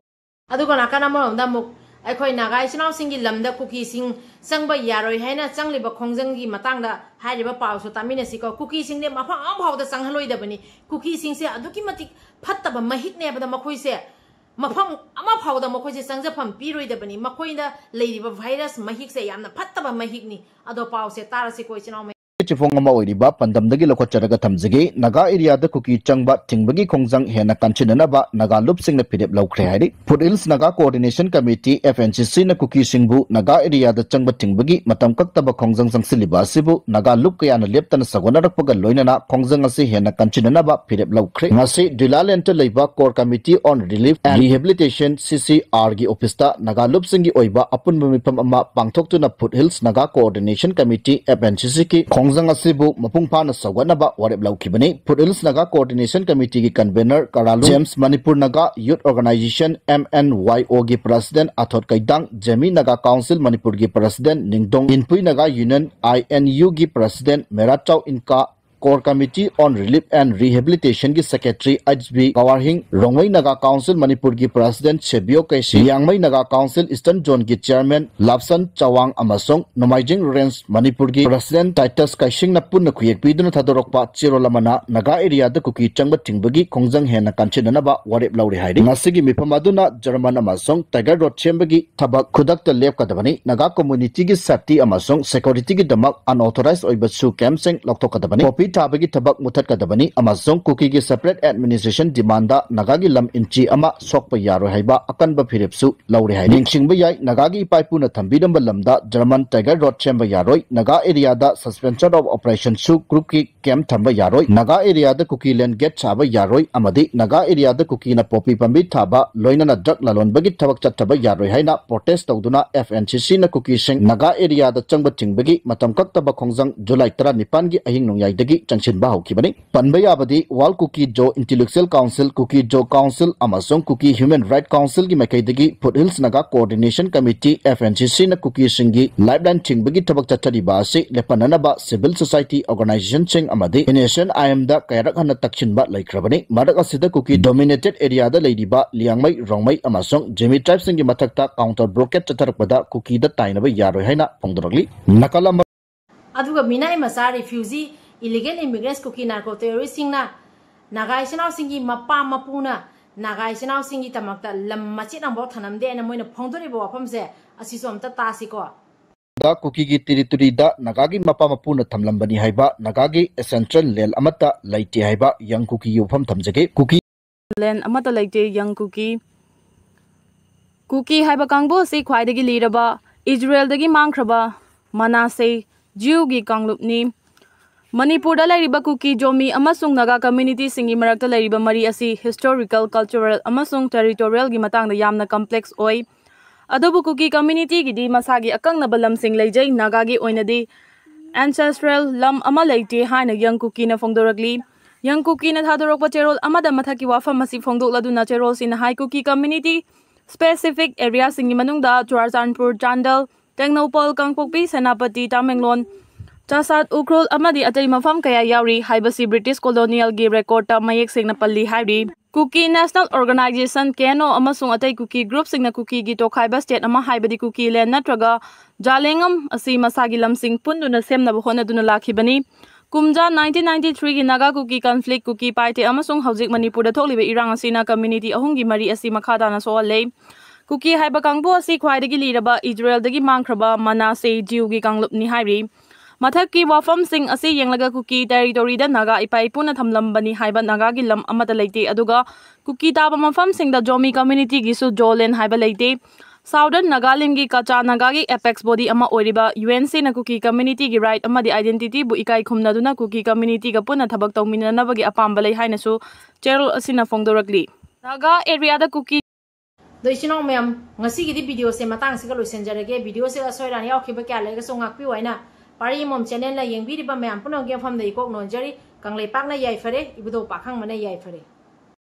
ꯑꯗꯨꯒ ꯅꯥꯀꯟ ꯑꯃꯔꯣꯝꯗ ꯑꯃꯨꯛ ꯑꯩꯈꯣꯏ ꯅꯥꯒꯥ ꯏꯆꯤꯟ ꯏꯅꯥꯎꯁꯤꯡꯒꯤ ꯂꯝꯗ ꯀꯨꯀꯤꯁꯤꯡ ꯆꯪꯕ ꯌꯥꯔꯣꯏ ꯍꯥꯏꯅ ꯆꯪꯂꯤꯕ ꯈꯣꯡꯖꯪꯒꯤ ꯃꯇꯥꯡꯗ ꯍꯥꯏꯔꯤꯕ ꯄꯥꯎꯁꯨ ꯇꯥꯃꯤꯟꯅꯁꯤꯀꯣ꯫ ꯀꯨꯀꯤꯁꯤꯡꯗꯤ ꯃꯐꯝ ꯑꯃꯐꯥꯎꯗ ꯆꯪꯍꯜꯂꯣꯏꯗꯕꯅꯤ꯫ ꯀꯨꯀꯤꯁꯤꯡꯁꯦ ꯑꯗꯨꯛꯀꯤ ꯃꯇꯤꯛ ꯐꯠꯇꯕ ꯃꯍꯤꯛꯅꯦꯕꯗ ꯃꯈꯣꯏꯁꯦ ꯃꯐꯝ ꯑꯃꯐꯥꯎꯗ ꯃꯈꯣꯏꯁꯦ ꯆꯪꯖꯐꯝ ꯄꯤꯔꯣꯏꯗꯕꯅꯤ꯫ ꯃꯈꯣꯏꯗ ꯂꯩꯔꯤꯕ ꯚꯥꯏꯔꯁ ꯃꯍꯤꯛꯁꯦ ꯌꯥꯝꯅ ꯐꯠꯇꯕ ꯃꯍꯤꯛꯅꯤ꯫ ꯑꯗꯣ ꯄꯥꯎꯁꯦ ꯇꯥꯔꯁꯤꯀꯣ ꯏꯆꯤꯟ ꯏꯅꯥꯎ ꯆꯤꯐꯣꯡ ꯑꯃ ꯑꯣꯏꯔꯤꯕ ꯄꯥꯟꯗꯝꯗꯒꯤ ꯂꯧꯈꯠꯆꯔꯒ ꯊꯝꯖꯒꯦ꯫ ꯅꯥꯒꯥ ꯑꯦꯔꯤꯌꯥꯗ ꯀꯨꯀꯤ ꯆꯪꯕ ꯊꯤꯡꯕꯒꯤ ꯈꯣꯡꯖꯪ ꯍꯦꯟꯅ ꯀꯟꯁꯤꯟꯅꯅꯕ ꯅꯥꯒꯥ ꯂꯨꯞꯁꯤꯡꯅ ꯐꯤꯔꯦꯞ ꯂꯧꯈ꯭ꯔꯦ ꯍꯥꯏꯔꯤ꯫ Foot hills Naga coordination committee, FNCCꯅ ꯀꯨꯀꯤꯁꯤꯡꯕꯨ ꯅꯥꯒꯥ ꯑꯦꯔꯤꯌꯥꯗ ꯆꯪꯕ ꯊꯤꯡꯕꯒꯤ ꯃꯇꯝ ꯀꯛꯇꯕ ꯈꯣꯡꯖꯪ ꯆꯪꯁꯤꯜꯂꯤꯕ ꯑꯁꯤꯕꯨ ꯅꯥꯒꯥ ꯂꯨꯞ ꯀꯌꯥꯅ ꯂꯦꯞꯇꯅ ꯁꯧꯒꯠꯅꯔꯛꯄꯒ ꯂꯣꯏꯅꯅ ꯈꯣꯡꯖꯪ ꯑꯁꯤ ꯍꯦꯟꯅ ꯀꯟꯁꯤꯟꯅꯅꯕ ꯐꯤꯔꯦꯞ ꯂꯧꯈ꯭ꯔꯦ꯫ ꯉꯁꯤ ꯗ꯭ꯌꯨꯂꯥꯂꯦꯟꯗ ꯂꯩꯕ Core Committee on Relief and Rehabilitation, CCRꯒꯤ ꯑꯣꯐꯤꯁꯇ ꯅꯥꯒꯥ ꯂꯨꯞꯁꯤꯡꯒꯤ ꯑꯣꯏꯕ ꯑꯄꯨꯟꯕ ꯃꯤꯐꯝ ꯑꯃ ꯄꯥꯡꯊꯣꯛꯇꯨꯅ foot hills Naga coordination committee, FNCCꯒꯤ ꯈꯣꯡꯖꯪ ꯑꯁꯤꯕꯨ ꯃꯄꯨꯡ ꯐꯥꯅ ꯁꯧꯒꯠꯅꯕ ꯋꯥꯔꯦꯞ ꯂꯧꯈꯤꯕꯅꯤ꯫ ꯐꯨꯠ ꯍꯤꯜꯁ ꯅꯥꯒꯥ ꯀꯣꯑꯣꯔꯗꯤꯅꯦꯁꯟ ꯀꯃꯤꯇꯤꯒꯤ convenor Karalu James, Manipur Naga youth organization, MNYOꯒꯤ ꯄ꯭ꯔꯁꯤꯗꯦꯟ ꯑꯊꯣꯠ ꯀꯩꯗꯥꯡ, ꯖꯦꯃꯤ ꯅꯥꯒꯥ ꯀꯥꯎꯟꯁꯤꯜ ꯃꯅꯤꯄꯨꯔꯒꯤ ꯄ꯭ꯔꯁꯤꯗꯦꯟ ꯅꯤꯡꯗꯣꯡ, ꯏꯟꯄꯨꯏ ꯅꯥꯒꯥ ꯌꯨꯅꯤꯌꯟ, INUꯒꯤ president Merachao Inka, Core Committee on Relief and Rehabilitationꯒꯤ secretary H B Gawarhing, Rongmei Naga council ꯃꯅꯤꯄꯨꯔꯒꯤ president Sebiyo Keisi, Liangmei Naga council eastern ꯖꯣꯟꯒꯤ ꯆꯤꯌꯔꯃꯦꯟ ꯂꯥꯞꯁꯟ ꯆꯋꯥꯡ ꯑꯃꯁꯨꯡ ꯅꯣꯡꯃꯥꯏꯖꯤꯡ ꯔꯦꯟꯖ ꯃꯅꯤꯄꯨꯔꯒꯤ ꯄ꯭ꯔꯁꯤꯗꯦꯟ ꯇꯥꯏꯇꯁ ꯀꯩꯁꯤꯡꯅ ꯄꯨꯟꯅ ꯈꯨꯌꯦꯛ ꯄꯤꯗꯨꯅ ꯊꯥꯗꯣꯔꯛꯄ ꯆꯦꯔꯣꯜ ꯑꯃꯅ ꯅꯥꯒꯥ ꯑꯦꯔꯤꯌꯥꯗ ꯀꯨꯀꯤ ꯆꯪꯕ ꯊꯤꯡꯕꯒꯤ ꯈꯣꯡꯖꯪ ꯍꯦꯟꯅ ꯀꯟꯁꯤꯟꯅꯅꯕ ꯋꯥꯔꯦꯞ ꯂꯧꯔꯦ ꯍꯥꯏꯔꯤ꯫ ꯉꯁꯤꯒꯤ ꯃꯤꯐꯝ ꯑꯗꯨꯅ ꯖꯔꯃꯟ ꯑꯃꯁꯨꯡ ꯇꯥꯏꯒꯔ ꯔꯣꯗ ꯁꯦꯝꯕꯒꯤ ꯊꯕꯛ ꯈꯨꯗꯛꯇ ꯂꯦꯞꯀꯗꯕꯅꯤ꯫ ꯅꯥꯒꯥ ꯀꯝꯃ꯭ꯌꯨꯅꯤꯇꯤꯒꯤ ꯁꯦꯐꯇꯤ ꯑꯃꯁꯨꯡ ꯁꯦꯀ꯭ꯌꯨꯔꯤꯇꯤꯒꯤꯗꯃꯛ ꯑꯟꯑꯣꯊꯣꯔꯥꯏꯖ ꯑꯣꯏꯕ ꯁꯨ ꯀꯦꯝꯞꯁꯤꯡ ꯂꯧꯊꯣꯛꯀꯗꯕꯅꯤ꯫ ꯄꯣꯄꯤ ꯊꯥꯕꯒꯤ ꯊꯕꯛ ꯃꯨꯊꯠꯀꯗꯕꯅꯤ ꯑꯃꯁꯨꯡ ꯀꯨꯀꯤꯒꯤ ꯁꯦꯄꯔꯦꯠ ꯑꯦꯗꯃꯤꯅꯤꯁꯇ꯭ꯔꯦꯁꯟ ꯗꯤꯃꯥꯟꯗ ꯅꯥꯒꯥꯒꯤ ꯂꯝ ꯏꯟꯆꯤ ꯑꯃ ꯁꯣꯛꯄ ꯌꯥꯔꯣꯏ ꯍꯥꯏꯕ ꯑꯀꯟꯕ ꯐꯤꯔꯦꯞꯁꯨ ꯂꯧꯔꯦ ꯍꯥꯏꯔꯤ꯫ ꯅꯤꯡꯁꯤꯡꯕ ꯌꯥꯏ, ꯅꯥꯒꯥꯒꯤ ꯏꯄꯥ ꯏꯄꯨꯅ ꯊꯝꯕꯤꯔꯝꯕ ꯂꯝꯗ ꯖꯔꯃꯟ ꯇꯥꯏꯒꯔ ꯔꯣꯗ ꯁꯦꯝꯕ ꯌꯥꯔꯣꯏ꯫ ꯅꯥꯒꯥ ꯑꯦꯔꯤꯌꯥꯗ ꯁꯁꯄꯦꯟꯁꯟ ꯑꯣꯐ ꯑꯣꯄꯔꯦꯁꯟ ꯁꯨ ꯒ꯭ꯔꯨꯞꯀꯤ ꯀꯦꯝꯞ ꯊꯝꯕ ꯌꯥꯔꯣꯏ꯫ ꯅꯥꯒꯥ ꯑꯦꯔꯤꯌꯥꯗ ꯀꯨꯀꯤ ꯂꯦꯟ ꯒꯦꯠ ꯁꯥꯕ ꯌꯥꯔꯣꯏ ꯑꯃꯗꯤ ꯅꯥꯒꯥ ꯑꯦꯔꯤꯌꯥꯗ ꯀꯨꯀꯤꯅ ꯄꯣꯄꯤ ꯄꯥꯝꯕꯤ ꯊꯥꯕ, ꯂꯣꯏꯅꯅ ꯗ꯭ꯔꯒ ꯂꯂꯣꯟꯕꯒꯤ ꯊꯕꯛ ꯆꯠꯊꯕ ꯌꯥꯔꯣꯏ ꯍꯥꯏꯅ ꯄ꯭ꯔꯣꯇꯦꯁ ꯇꯧꯗꯨꯅ FNCCꯅ ꯀꯨꯀꯤꯁꯤꯡ ꯅꯥꯒꯥ ꯑꯦꯔꯤꯌꯥꯗ ꯆꯪꯕ ꯊꯤꯡꯕꯒꯤ ꯃꯇꯝ ꯀꯛꯇꯕ ꯈꯣꯡꯖꯪ ꯖꯨꯂꯥꯏ ꯇꯔꯥꯅꯤꯄꯥꯟꯒꯤ ꯑꯍꯤꯡ ꯅꯣꯡꯌꯥꯏꯗꯒꯤ ꯆꯪꯁꯤꯟꯕ ꯍꯧꯈꯤꯕꯅꯤ꯫ ꯄꯟꯕ ꯌꯥꯕꯗꯤ World Kuki Zo Intellectual Council, Kuki Zo Council ꯑꯃꯁꯨꯡ Kuki Human Right Councilꯒꯤ ꯃꯥꯏꯀꯩꯗꯒꯤ Foothills Naga Coordination Committee, F N C Cꯅ ꯀꯨꯀꯤꯁꯤꯡꯒꯤ lifeline ꯊꯤꯡꯕꯒꯤ ꯊꯕꯛ ꯆꯠꯊꯔꯤꯕ ꯑꯁꯤ ꯂꯦꯞꯍꯟꯅꯅꯕ civil society organizationꯁꯤꯡ ꯑꯃꯗꯤ NSCN-IMꯗ ꯀꯌꯥꯔꯛ ꯍꯟꯅ ꯇꯛꯁꯤꯟꯕ ꯂꯩꯈ꯭ꯔꯕꯅꯤ꯫ ꯃꯔꯛ ꯑꯁꯤꯗ ꯀꯨꯀꯤ dominated areaꯗ ꯂꯩꯔꯤꯕ ꯂꯤꯌꯥꯡꯃꯩ, ꯔꯣꯡꯃꯩ ꯑꯃꯁꯨꯡ ꯖꯤꯃꯤ tribeꯁꯤꯡꯒꯤ ꯃꯊꯛꯇ counter blockade ꯆꯠꯊꯔꯛꯄꯗ ꯀꯨꯀꯤꯗ ꯇꯥꯏꯅꯕ ꯌꯥꯔꯣꯏ ꯍꯥꯏꯅ ꯐꯣꯡꯗꯣꯔꯛꯂꯤ꯫ ꯅꯥꯒꯥꯂꯝ ꯑꯗꯨꯒ ꯃꯤꯅꯥꯏ ꯃꯆꯥ, refugee, illegal immigrants, ꯀꯨꯀꯤ narco terroristꯁꯤꯡꯅ ꯅꯥꯒꯥ ꯏꯆꯤꯟ ꯏꯅꯥꯎꯁꯤꯡꯒꯤ ꯃꯄꯥ ꯃꯄꯨꯅ ꯅꯥꯒꯥ ꯏꯆꯤꯟ ꯏꯅꯥꯎꯁꯤꯡꯒꯤ ꯗꯃꯛꯇ ꯂꯝ ꯃꯆꯦꯠ ꯑꯃꯐꯥꯎ ꯊꯝꯂꯝꯗꯦ ꯍꯥꯏꯅ ꯃꯣꯏꯅ ꯐꯣꯡꯗꯣꯔꯤꯕ ꯋꯥꯐꯝꯁꯦ, ꯑꯁꯤꯁꯨ ꯑꯝꯇ ꯇꯥꯁꯤꯀꯣ꯫ ꯗ ꯀꯨꯀꯤꯒꯤ territoryꯗ ꯅꯥꯒꯥꯒꯤ ꯃꯄꯥ ꯃꯄꯨꯅ ꯊꯝꯂꯝꯕꯅꯤ ꯍꯥꯏꯕ ꯅꯥꯒꯥꯒꯤ ancestral land ꯑꯃꯠꯇ ꯂꯩꯇꯦ ꯍꯥꯏꯕ ꯌꯪ ꯀꯨꯀꯤꯒꯤ ꯋꯥꯐꯝ ꯊꯝꯖꯒꯦ꯫ ꯀꯨꯀꯤ land ꯑꯃꯠꯇ ꯂꯩꯇꯦ꯫ ꯌꯪ ꯀꯨꯀꯤ, ꯀꯨꯀꯤ ꯍꯥꯏꯕ ꯀꯥꯡꯕꯨ ꯑꯁꯤ ꯈ꯭ꯋꯥꯏꯗꯒꯤ ꯂꯤꯔꯕ, ꯏꯖꯔꯦꯜꯗꯒꯤ ꯃꯥꯡꯈ꯭ꯔꯕ ꯃꯅꯥꯁꯦ ꯖꯤꯎꯒꯤ ꯀꯥꯡꯂꯨꯞꯅꯤ꯫ ꯃꯅꯤꯄꯨꯔꯗ ꯂꯩꯔꯤꯕ ꯀꯨꯀꯤ, ꯖꯣꯃꯤ ꯑꯃꯁꯨꯡ ꯅꯥꯒꯥ communityꯁꯤꯡꯒꯤ ꯃꯔꯛꯇ ꯂꯩꯔꯤꯕ ꯃꯔꯤ ꯑꯁꯤ historical, cultural ꯑꯃꯁꯨꯡ territorialꯒꯤ ꯃꯇꯥꯡꯗ ꯌꯥꯝꯅ complex ꯑꯣꯏ꯫ ꯑꯗꯨꯕꯨ ꯀꯨꯀꯤ communityꯒꯤꯗꯤ ꯃꯁꯥꯒꯤ ꯑꯀꯛꯅꯕ ꯂꯝꯁꯤꯡ ꯂꯩꯖꯩ꯫ ꯅꯥꯒꯥꯒꯤ ꯑꯣꯏꯅꯗꯤ ancestral ꯂꯝ ꯑꯃ ꯂꯩꯇꯦ ꯍꯥꯏꯅ ꯌꯪ ꯀꯨꯀꯤꯅ ꯐꯣꯡꯗꯣꯔꯛꯂꯤ꯫ ꯌꯪ ꯀꯨꯀꯤꯅ ꯊꯥꯗꯣꯔꯛꯄ ꯆꯦꯔꯣꯜ ꯑꯃꯗ ꯃꯊꯛꯀꯤ ꯋꯥꯐꯝ ꯑꯁꯤ ꯐꯣꯡꯗꯣꯛꯂꯗꯨꯅ ꯆꯦꯔꯣꯜꯁꯤꯅ ꯍꯥꯏ, ꯀꯨꯀꯤ community specific areaꯁꯤꯡꯒꯤ ꯃꯅꯨꯡꯗ ꯆꯨꯔꯥꯆꯥꯟꯄꯨꯔ, ꯆꯥꯟꯗꯦꯜ, ꯇꯦꯡꯅꯧꯄꯜ, ꯀꯥꯡꯄꯣꯛꯄꯤ, ꯁꯦꯅꯥꯄꯇꯤ, ꯇꯥꯃꯦꯡꯂꯣꯡ, ꯆꯥꯁꯥꯠ, ꯎꯈ꯭ꯔꯨꯜ ꯑꯃꯗꯤ ꯑꯇꯩ ꯃꯐꯝ ꯀꯌꯥ ꯌꯥꯎꯔꯤ ꯍꯥꯏꯕꯁꯤ British colonialꯒꯤ recordꯇ ꯃꯌꯦꯛ ꯁꯦꯡꯅ ꯄꯜꯂꯤ ꯍꯥꯏꯔꯤ꯫ Kuki National Organisation, KNO, ꯑꯃꯁꯨꯡ ꯑꯇꯩ ꯀꯨꯀꯤ groupꯁꯤꯡꯅ ꯀꯨꯀꯤꯒꯤ ꯇꯣꯈꯥꯏꯕ state ꯑꯃ, ꯍꯥꯏꯕꯗꯤ ꯀꯨꯀꯤ land ꯅꯠꯇ꯭ꯔꯒ ꯖꯥꯂꯦꯡꯉꯝ ꯑꯁꯤ ꯃꯁꯥꯒꯤ ꯂꯝꯁꯤꯡ ꯄꯨꯟꯗꯨꯅ ꯁꯦꯝꯅꯕ ꯍꯣꯠꯅꯗꯨꯅ ꯂꯥꯛꯈꯤꯕꯅꯤ꯫ ꯀꯨꯝꯖꯥ nineteen ninety threeꯒꯤ ꯅꯥꯒꯥ ꯀꯨꯀꯤ conflict, ꯀꯨꯀꯤ ꯄꯥꯏꯊꯦ ꯑꯃꯁꯨꯡ ꯍꯧꯖꯤꯛ ꯃꯅꯤꯄꯨꯔꯗ ꯊꯣꯛꯂꯤꯕ ꯏꯔꯥꯡ ꯑꯁꯤꯅ community ꯑꯍꯨꯝꯒꯤ ꯃꯔꯤ ꯑꯁꯤ ꯃꯈꯥ ꯇꯥꯅ ꯁꯣꯛꯍꯜꯂꯦ꯫ ꯀꯨꯀꯤ ꯍꯥꯏꯕ ꯀꯥꯡꯕꯨ ꯑꯁꯤ ꯈ꯭ꯋꯥꯏꯗꯒꯤ ꯂꯤꯔꯕ ꯏꯖꯔꯦꯜꯗꯒꯤ ꯃꯥꯡꯈ꯭ꯔꯕ ꯃꯅꯥꯁꯦ ꯖꯤꯎꯒꯤ ꯀꯥꯡꯂꯨꯞꯅꯤ ꯍꯥꯏꯔꯤ꯫ ꯃꯊꯛꯀꯤ ꯋꯥꯐꯝꯁꯤꯡ ꯑꯁꯤ ꯌꯦꯡꯂꯒ ꯀꯨꯀꯤ territoryꯗ ꯅꯥꯒꯥ ꯏꯄꯥ ꯏꯄꯨꯅ ꯊꯝꯂꯝꯕꯅꯤ ꯍꯥꯏꯕ ꯅꯥꯒꯥꯒꯤ ꯂꯝ ꯑꯃꯠꯇ ꯂꯩꯇꯦ, ꯑꯗꯨꯒ ꯀꯨꯀꯤ ꯇꯥꯕ ꯃꯐꯝꯁꯤꯡꯗ ꯖꯣꯃꯤ communityꯒꯤꯁꯨ ꯖꯣ land ꯍꯥꯏꯕ ꯂꯩꯇꯦ꯫ Southern Nagalimꯒꯤ ꯀꯆꯥ ꯅꯥꯒꯥꯒꯤ apex body ꯑꯃ ꯑꯣꯏꯔꯤꯕ UNCꯅ ꯀꯨꯀꯤ communityꯒꯤ right ꯑꯃꯗꯤ identityꯕꯨ ꯏꯀꯥꯏ ꯈꯨꯝꯅꯗꯨꯅ ꯀꯨꯀꯤ communityꯒ ꯄꯨꯟꯅ ꯊꯕꯛ ꯇꯧꯃꯤꯟꯅꯅꯕꯒꯤ ꯑꯄꯥꯝꯕ ꯂꯩ ꯍꯥꯏꯅꯁꯨ ꯆꯦꯔꯣꯜ ꯑꯁꯤꯅ ꯐꯣꯡꯗꯣꯔꯛꯂꯤ꯫ ꯅꯥꯒꯥ areaꯗ ꯀꯨꯀꯤ ꯑꯗꯣ ꯏꯆꯤꯟ ꯏꯅꯥꯎ ꯃꯌꯥꯝ, ꯉꯁꯤꯒꯤꯗꯤ videoꯁꯦ ꯃꯇꯥꯡꯁꯤꯒ ꯂꯣꯏꯁꯤꯟꯖꯔꯒꯦ꯫ Videoꯁꯦ ꯑꯁꯣꯏ ꯑꯔꯥꯟ ꯌꯥꯎꯈꯤꯕ ꯀꯌꯥ ꯂꯩꯔꯒꯁꯨ ꯉꯥꯛꯄꯤꯌꯨ ꯍꯥꯏꯅ ꯋꯥꯔꯤ ꯑꯃꯃꯝ ꯆꯦꯅꯦꯜꯅ ꯌꯦꯡꯕꯤꯔꯤꯕ ꯃꯌꯥꯝ ꯄꯨꯝꯅꯃꯛꯀꯤ ꯃꯐꯝꯗ ꯏꯀꯣꯛ ꯅꯣꯟꯖꯔꯤ꯫ ꯀꯪꯂꯩꯄꯥꯛꯅ ꯌꯥꯏꯐꯔꯦ, ꯏꯕꯨꯙꯧ ꯄꯥꯈꯪꯕꯅ ꯌꯥꯏꯐꯔꯦ꯫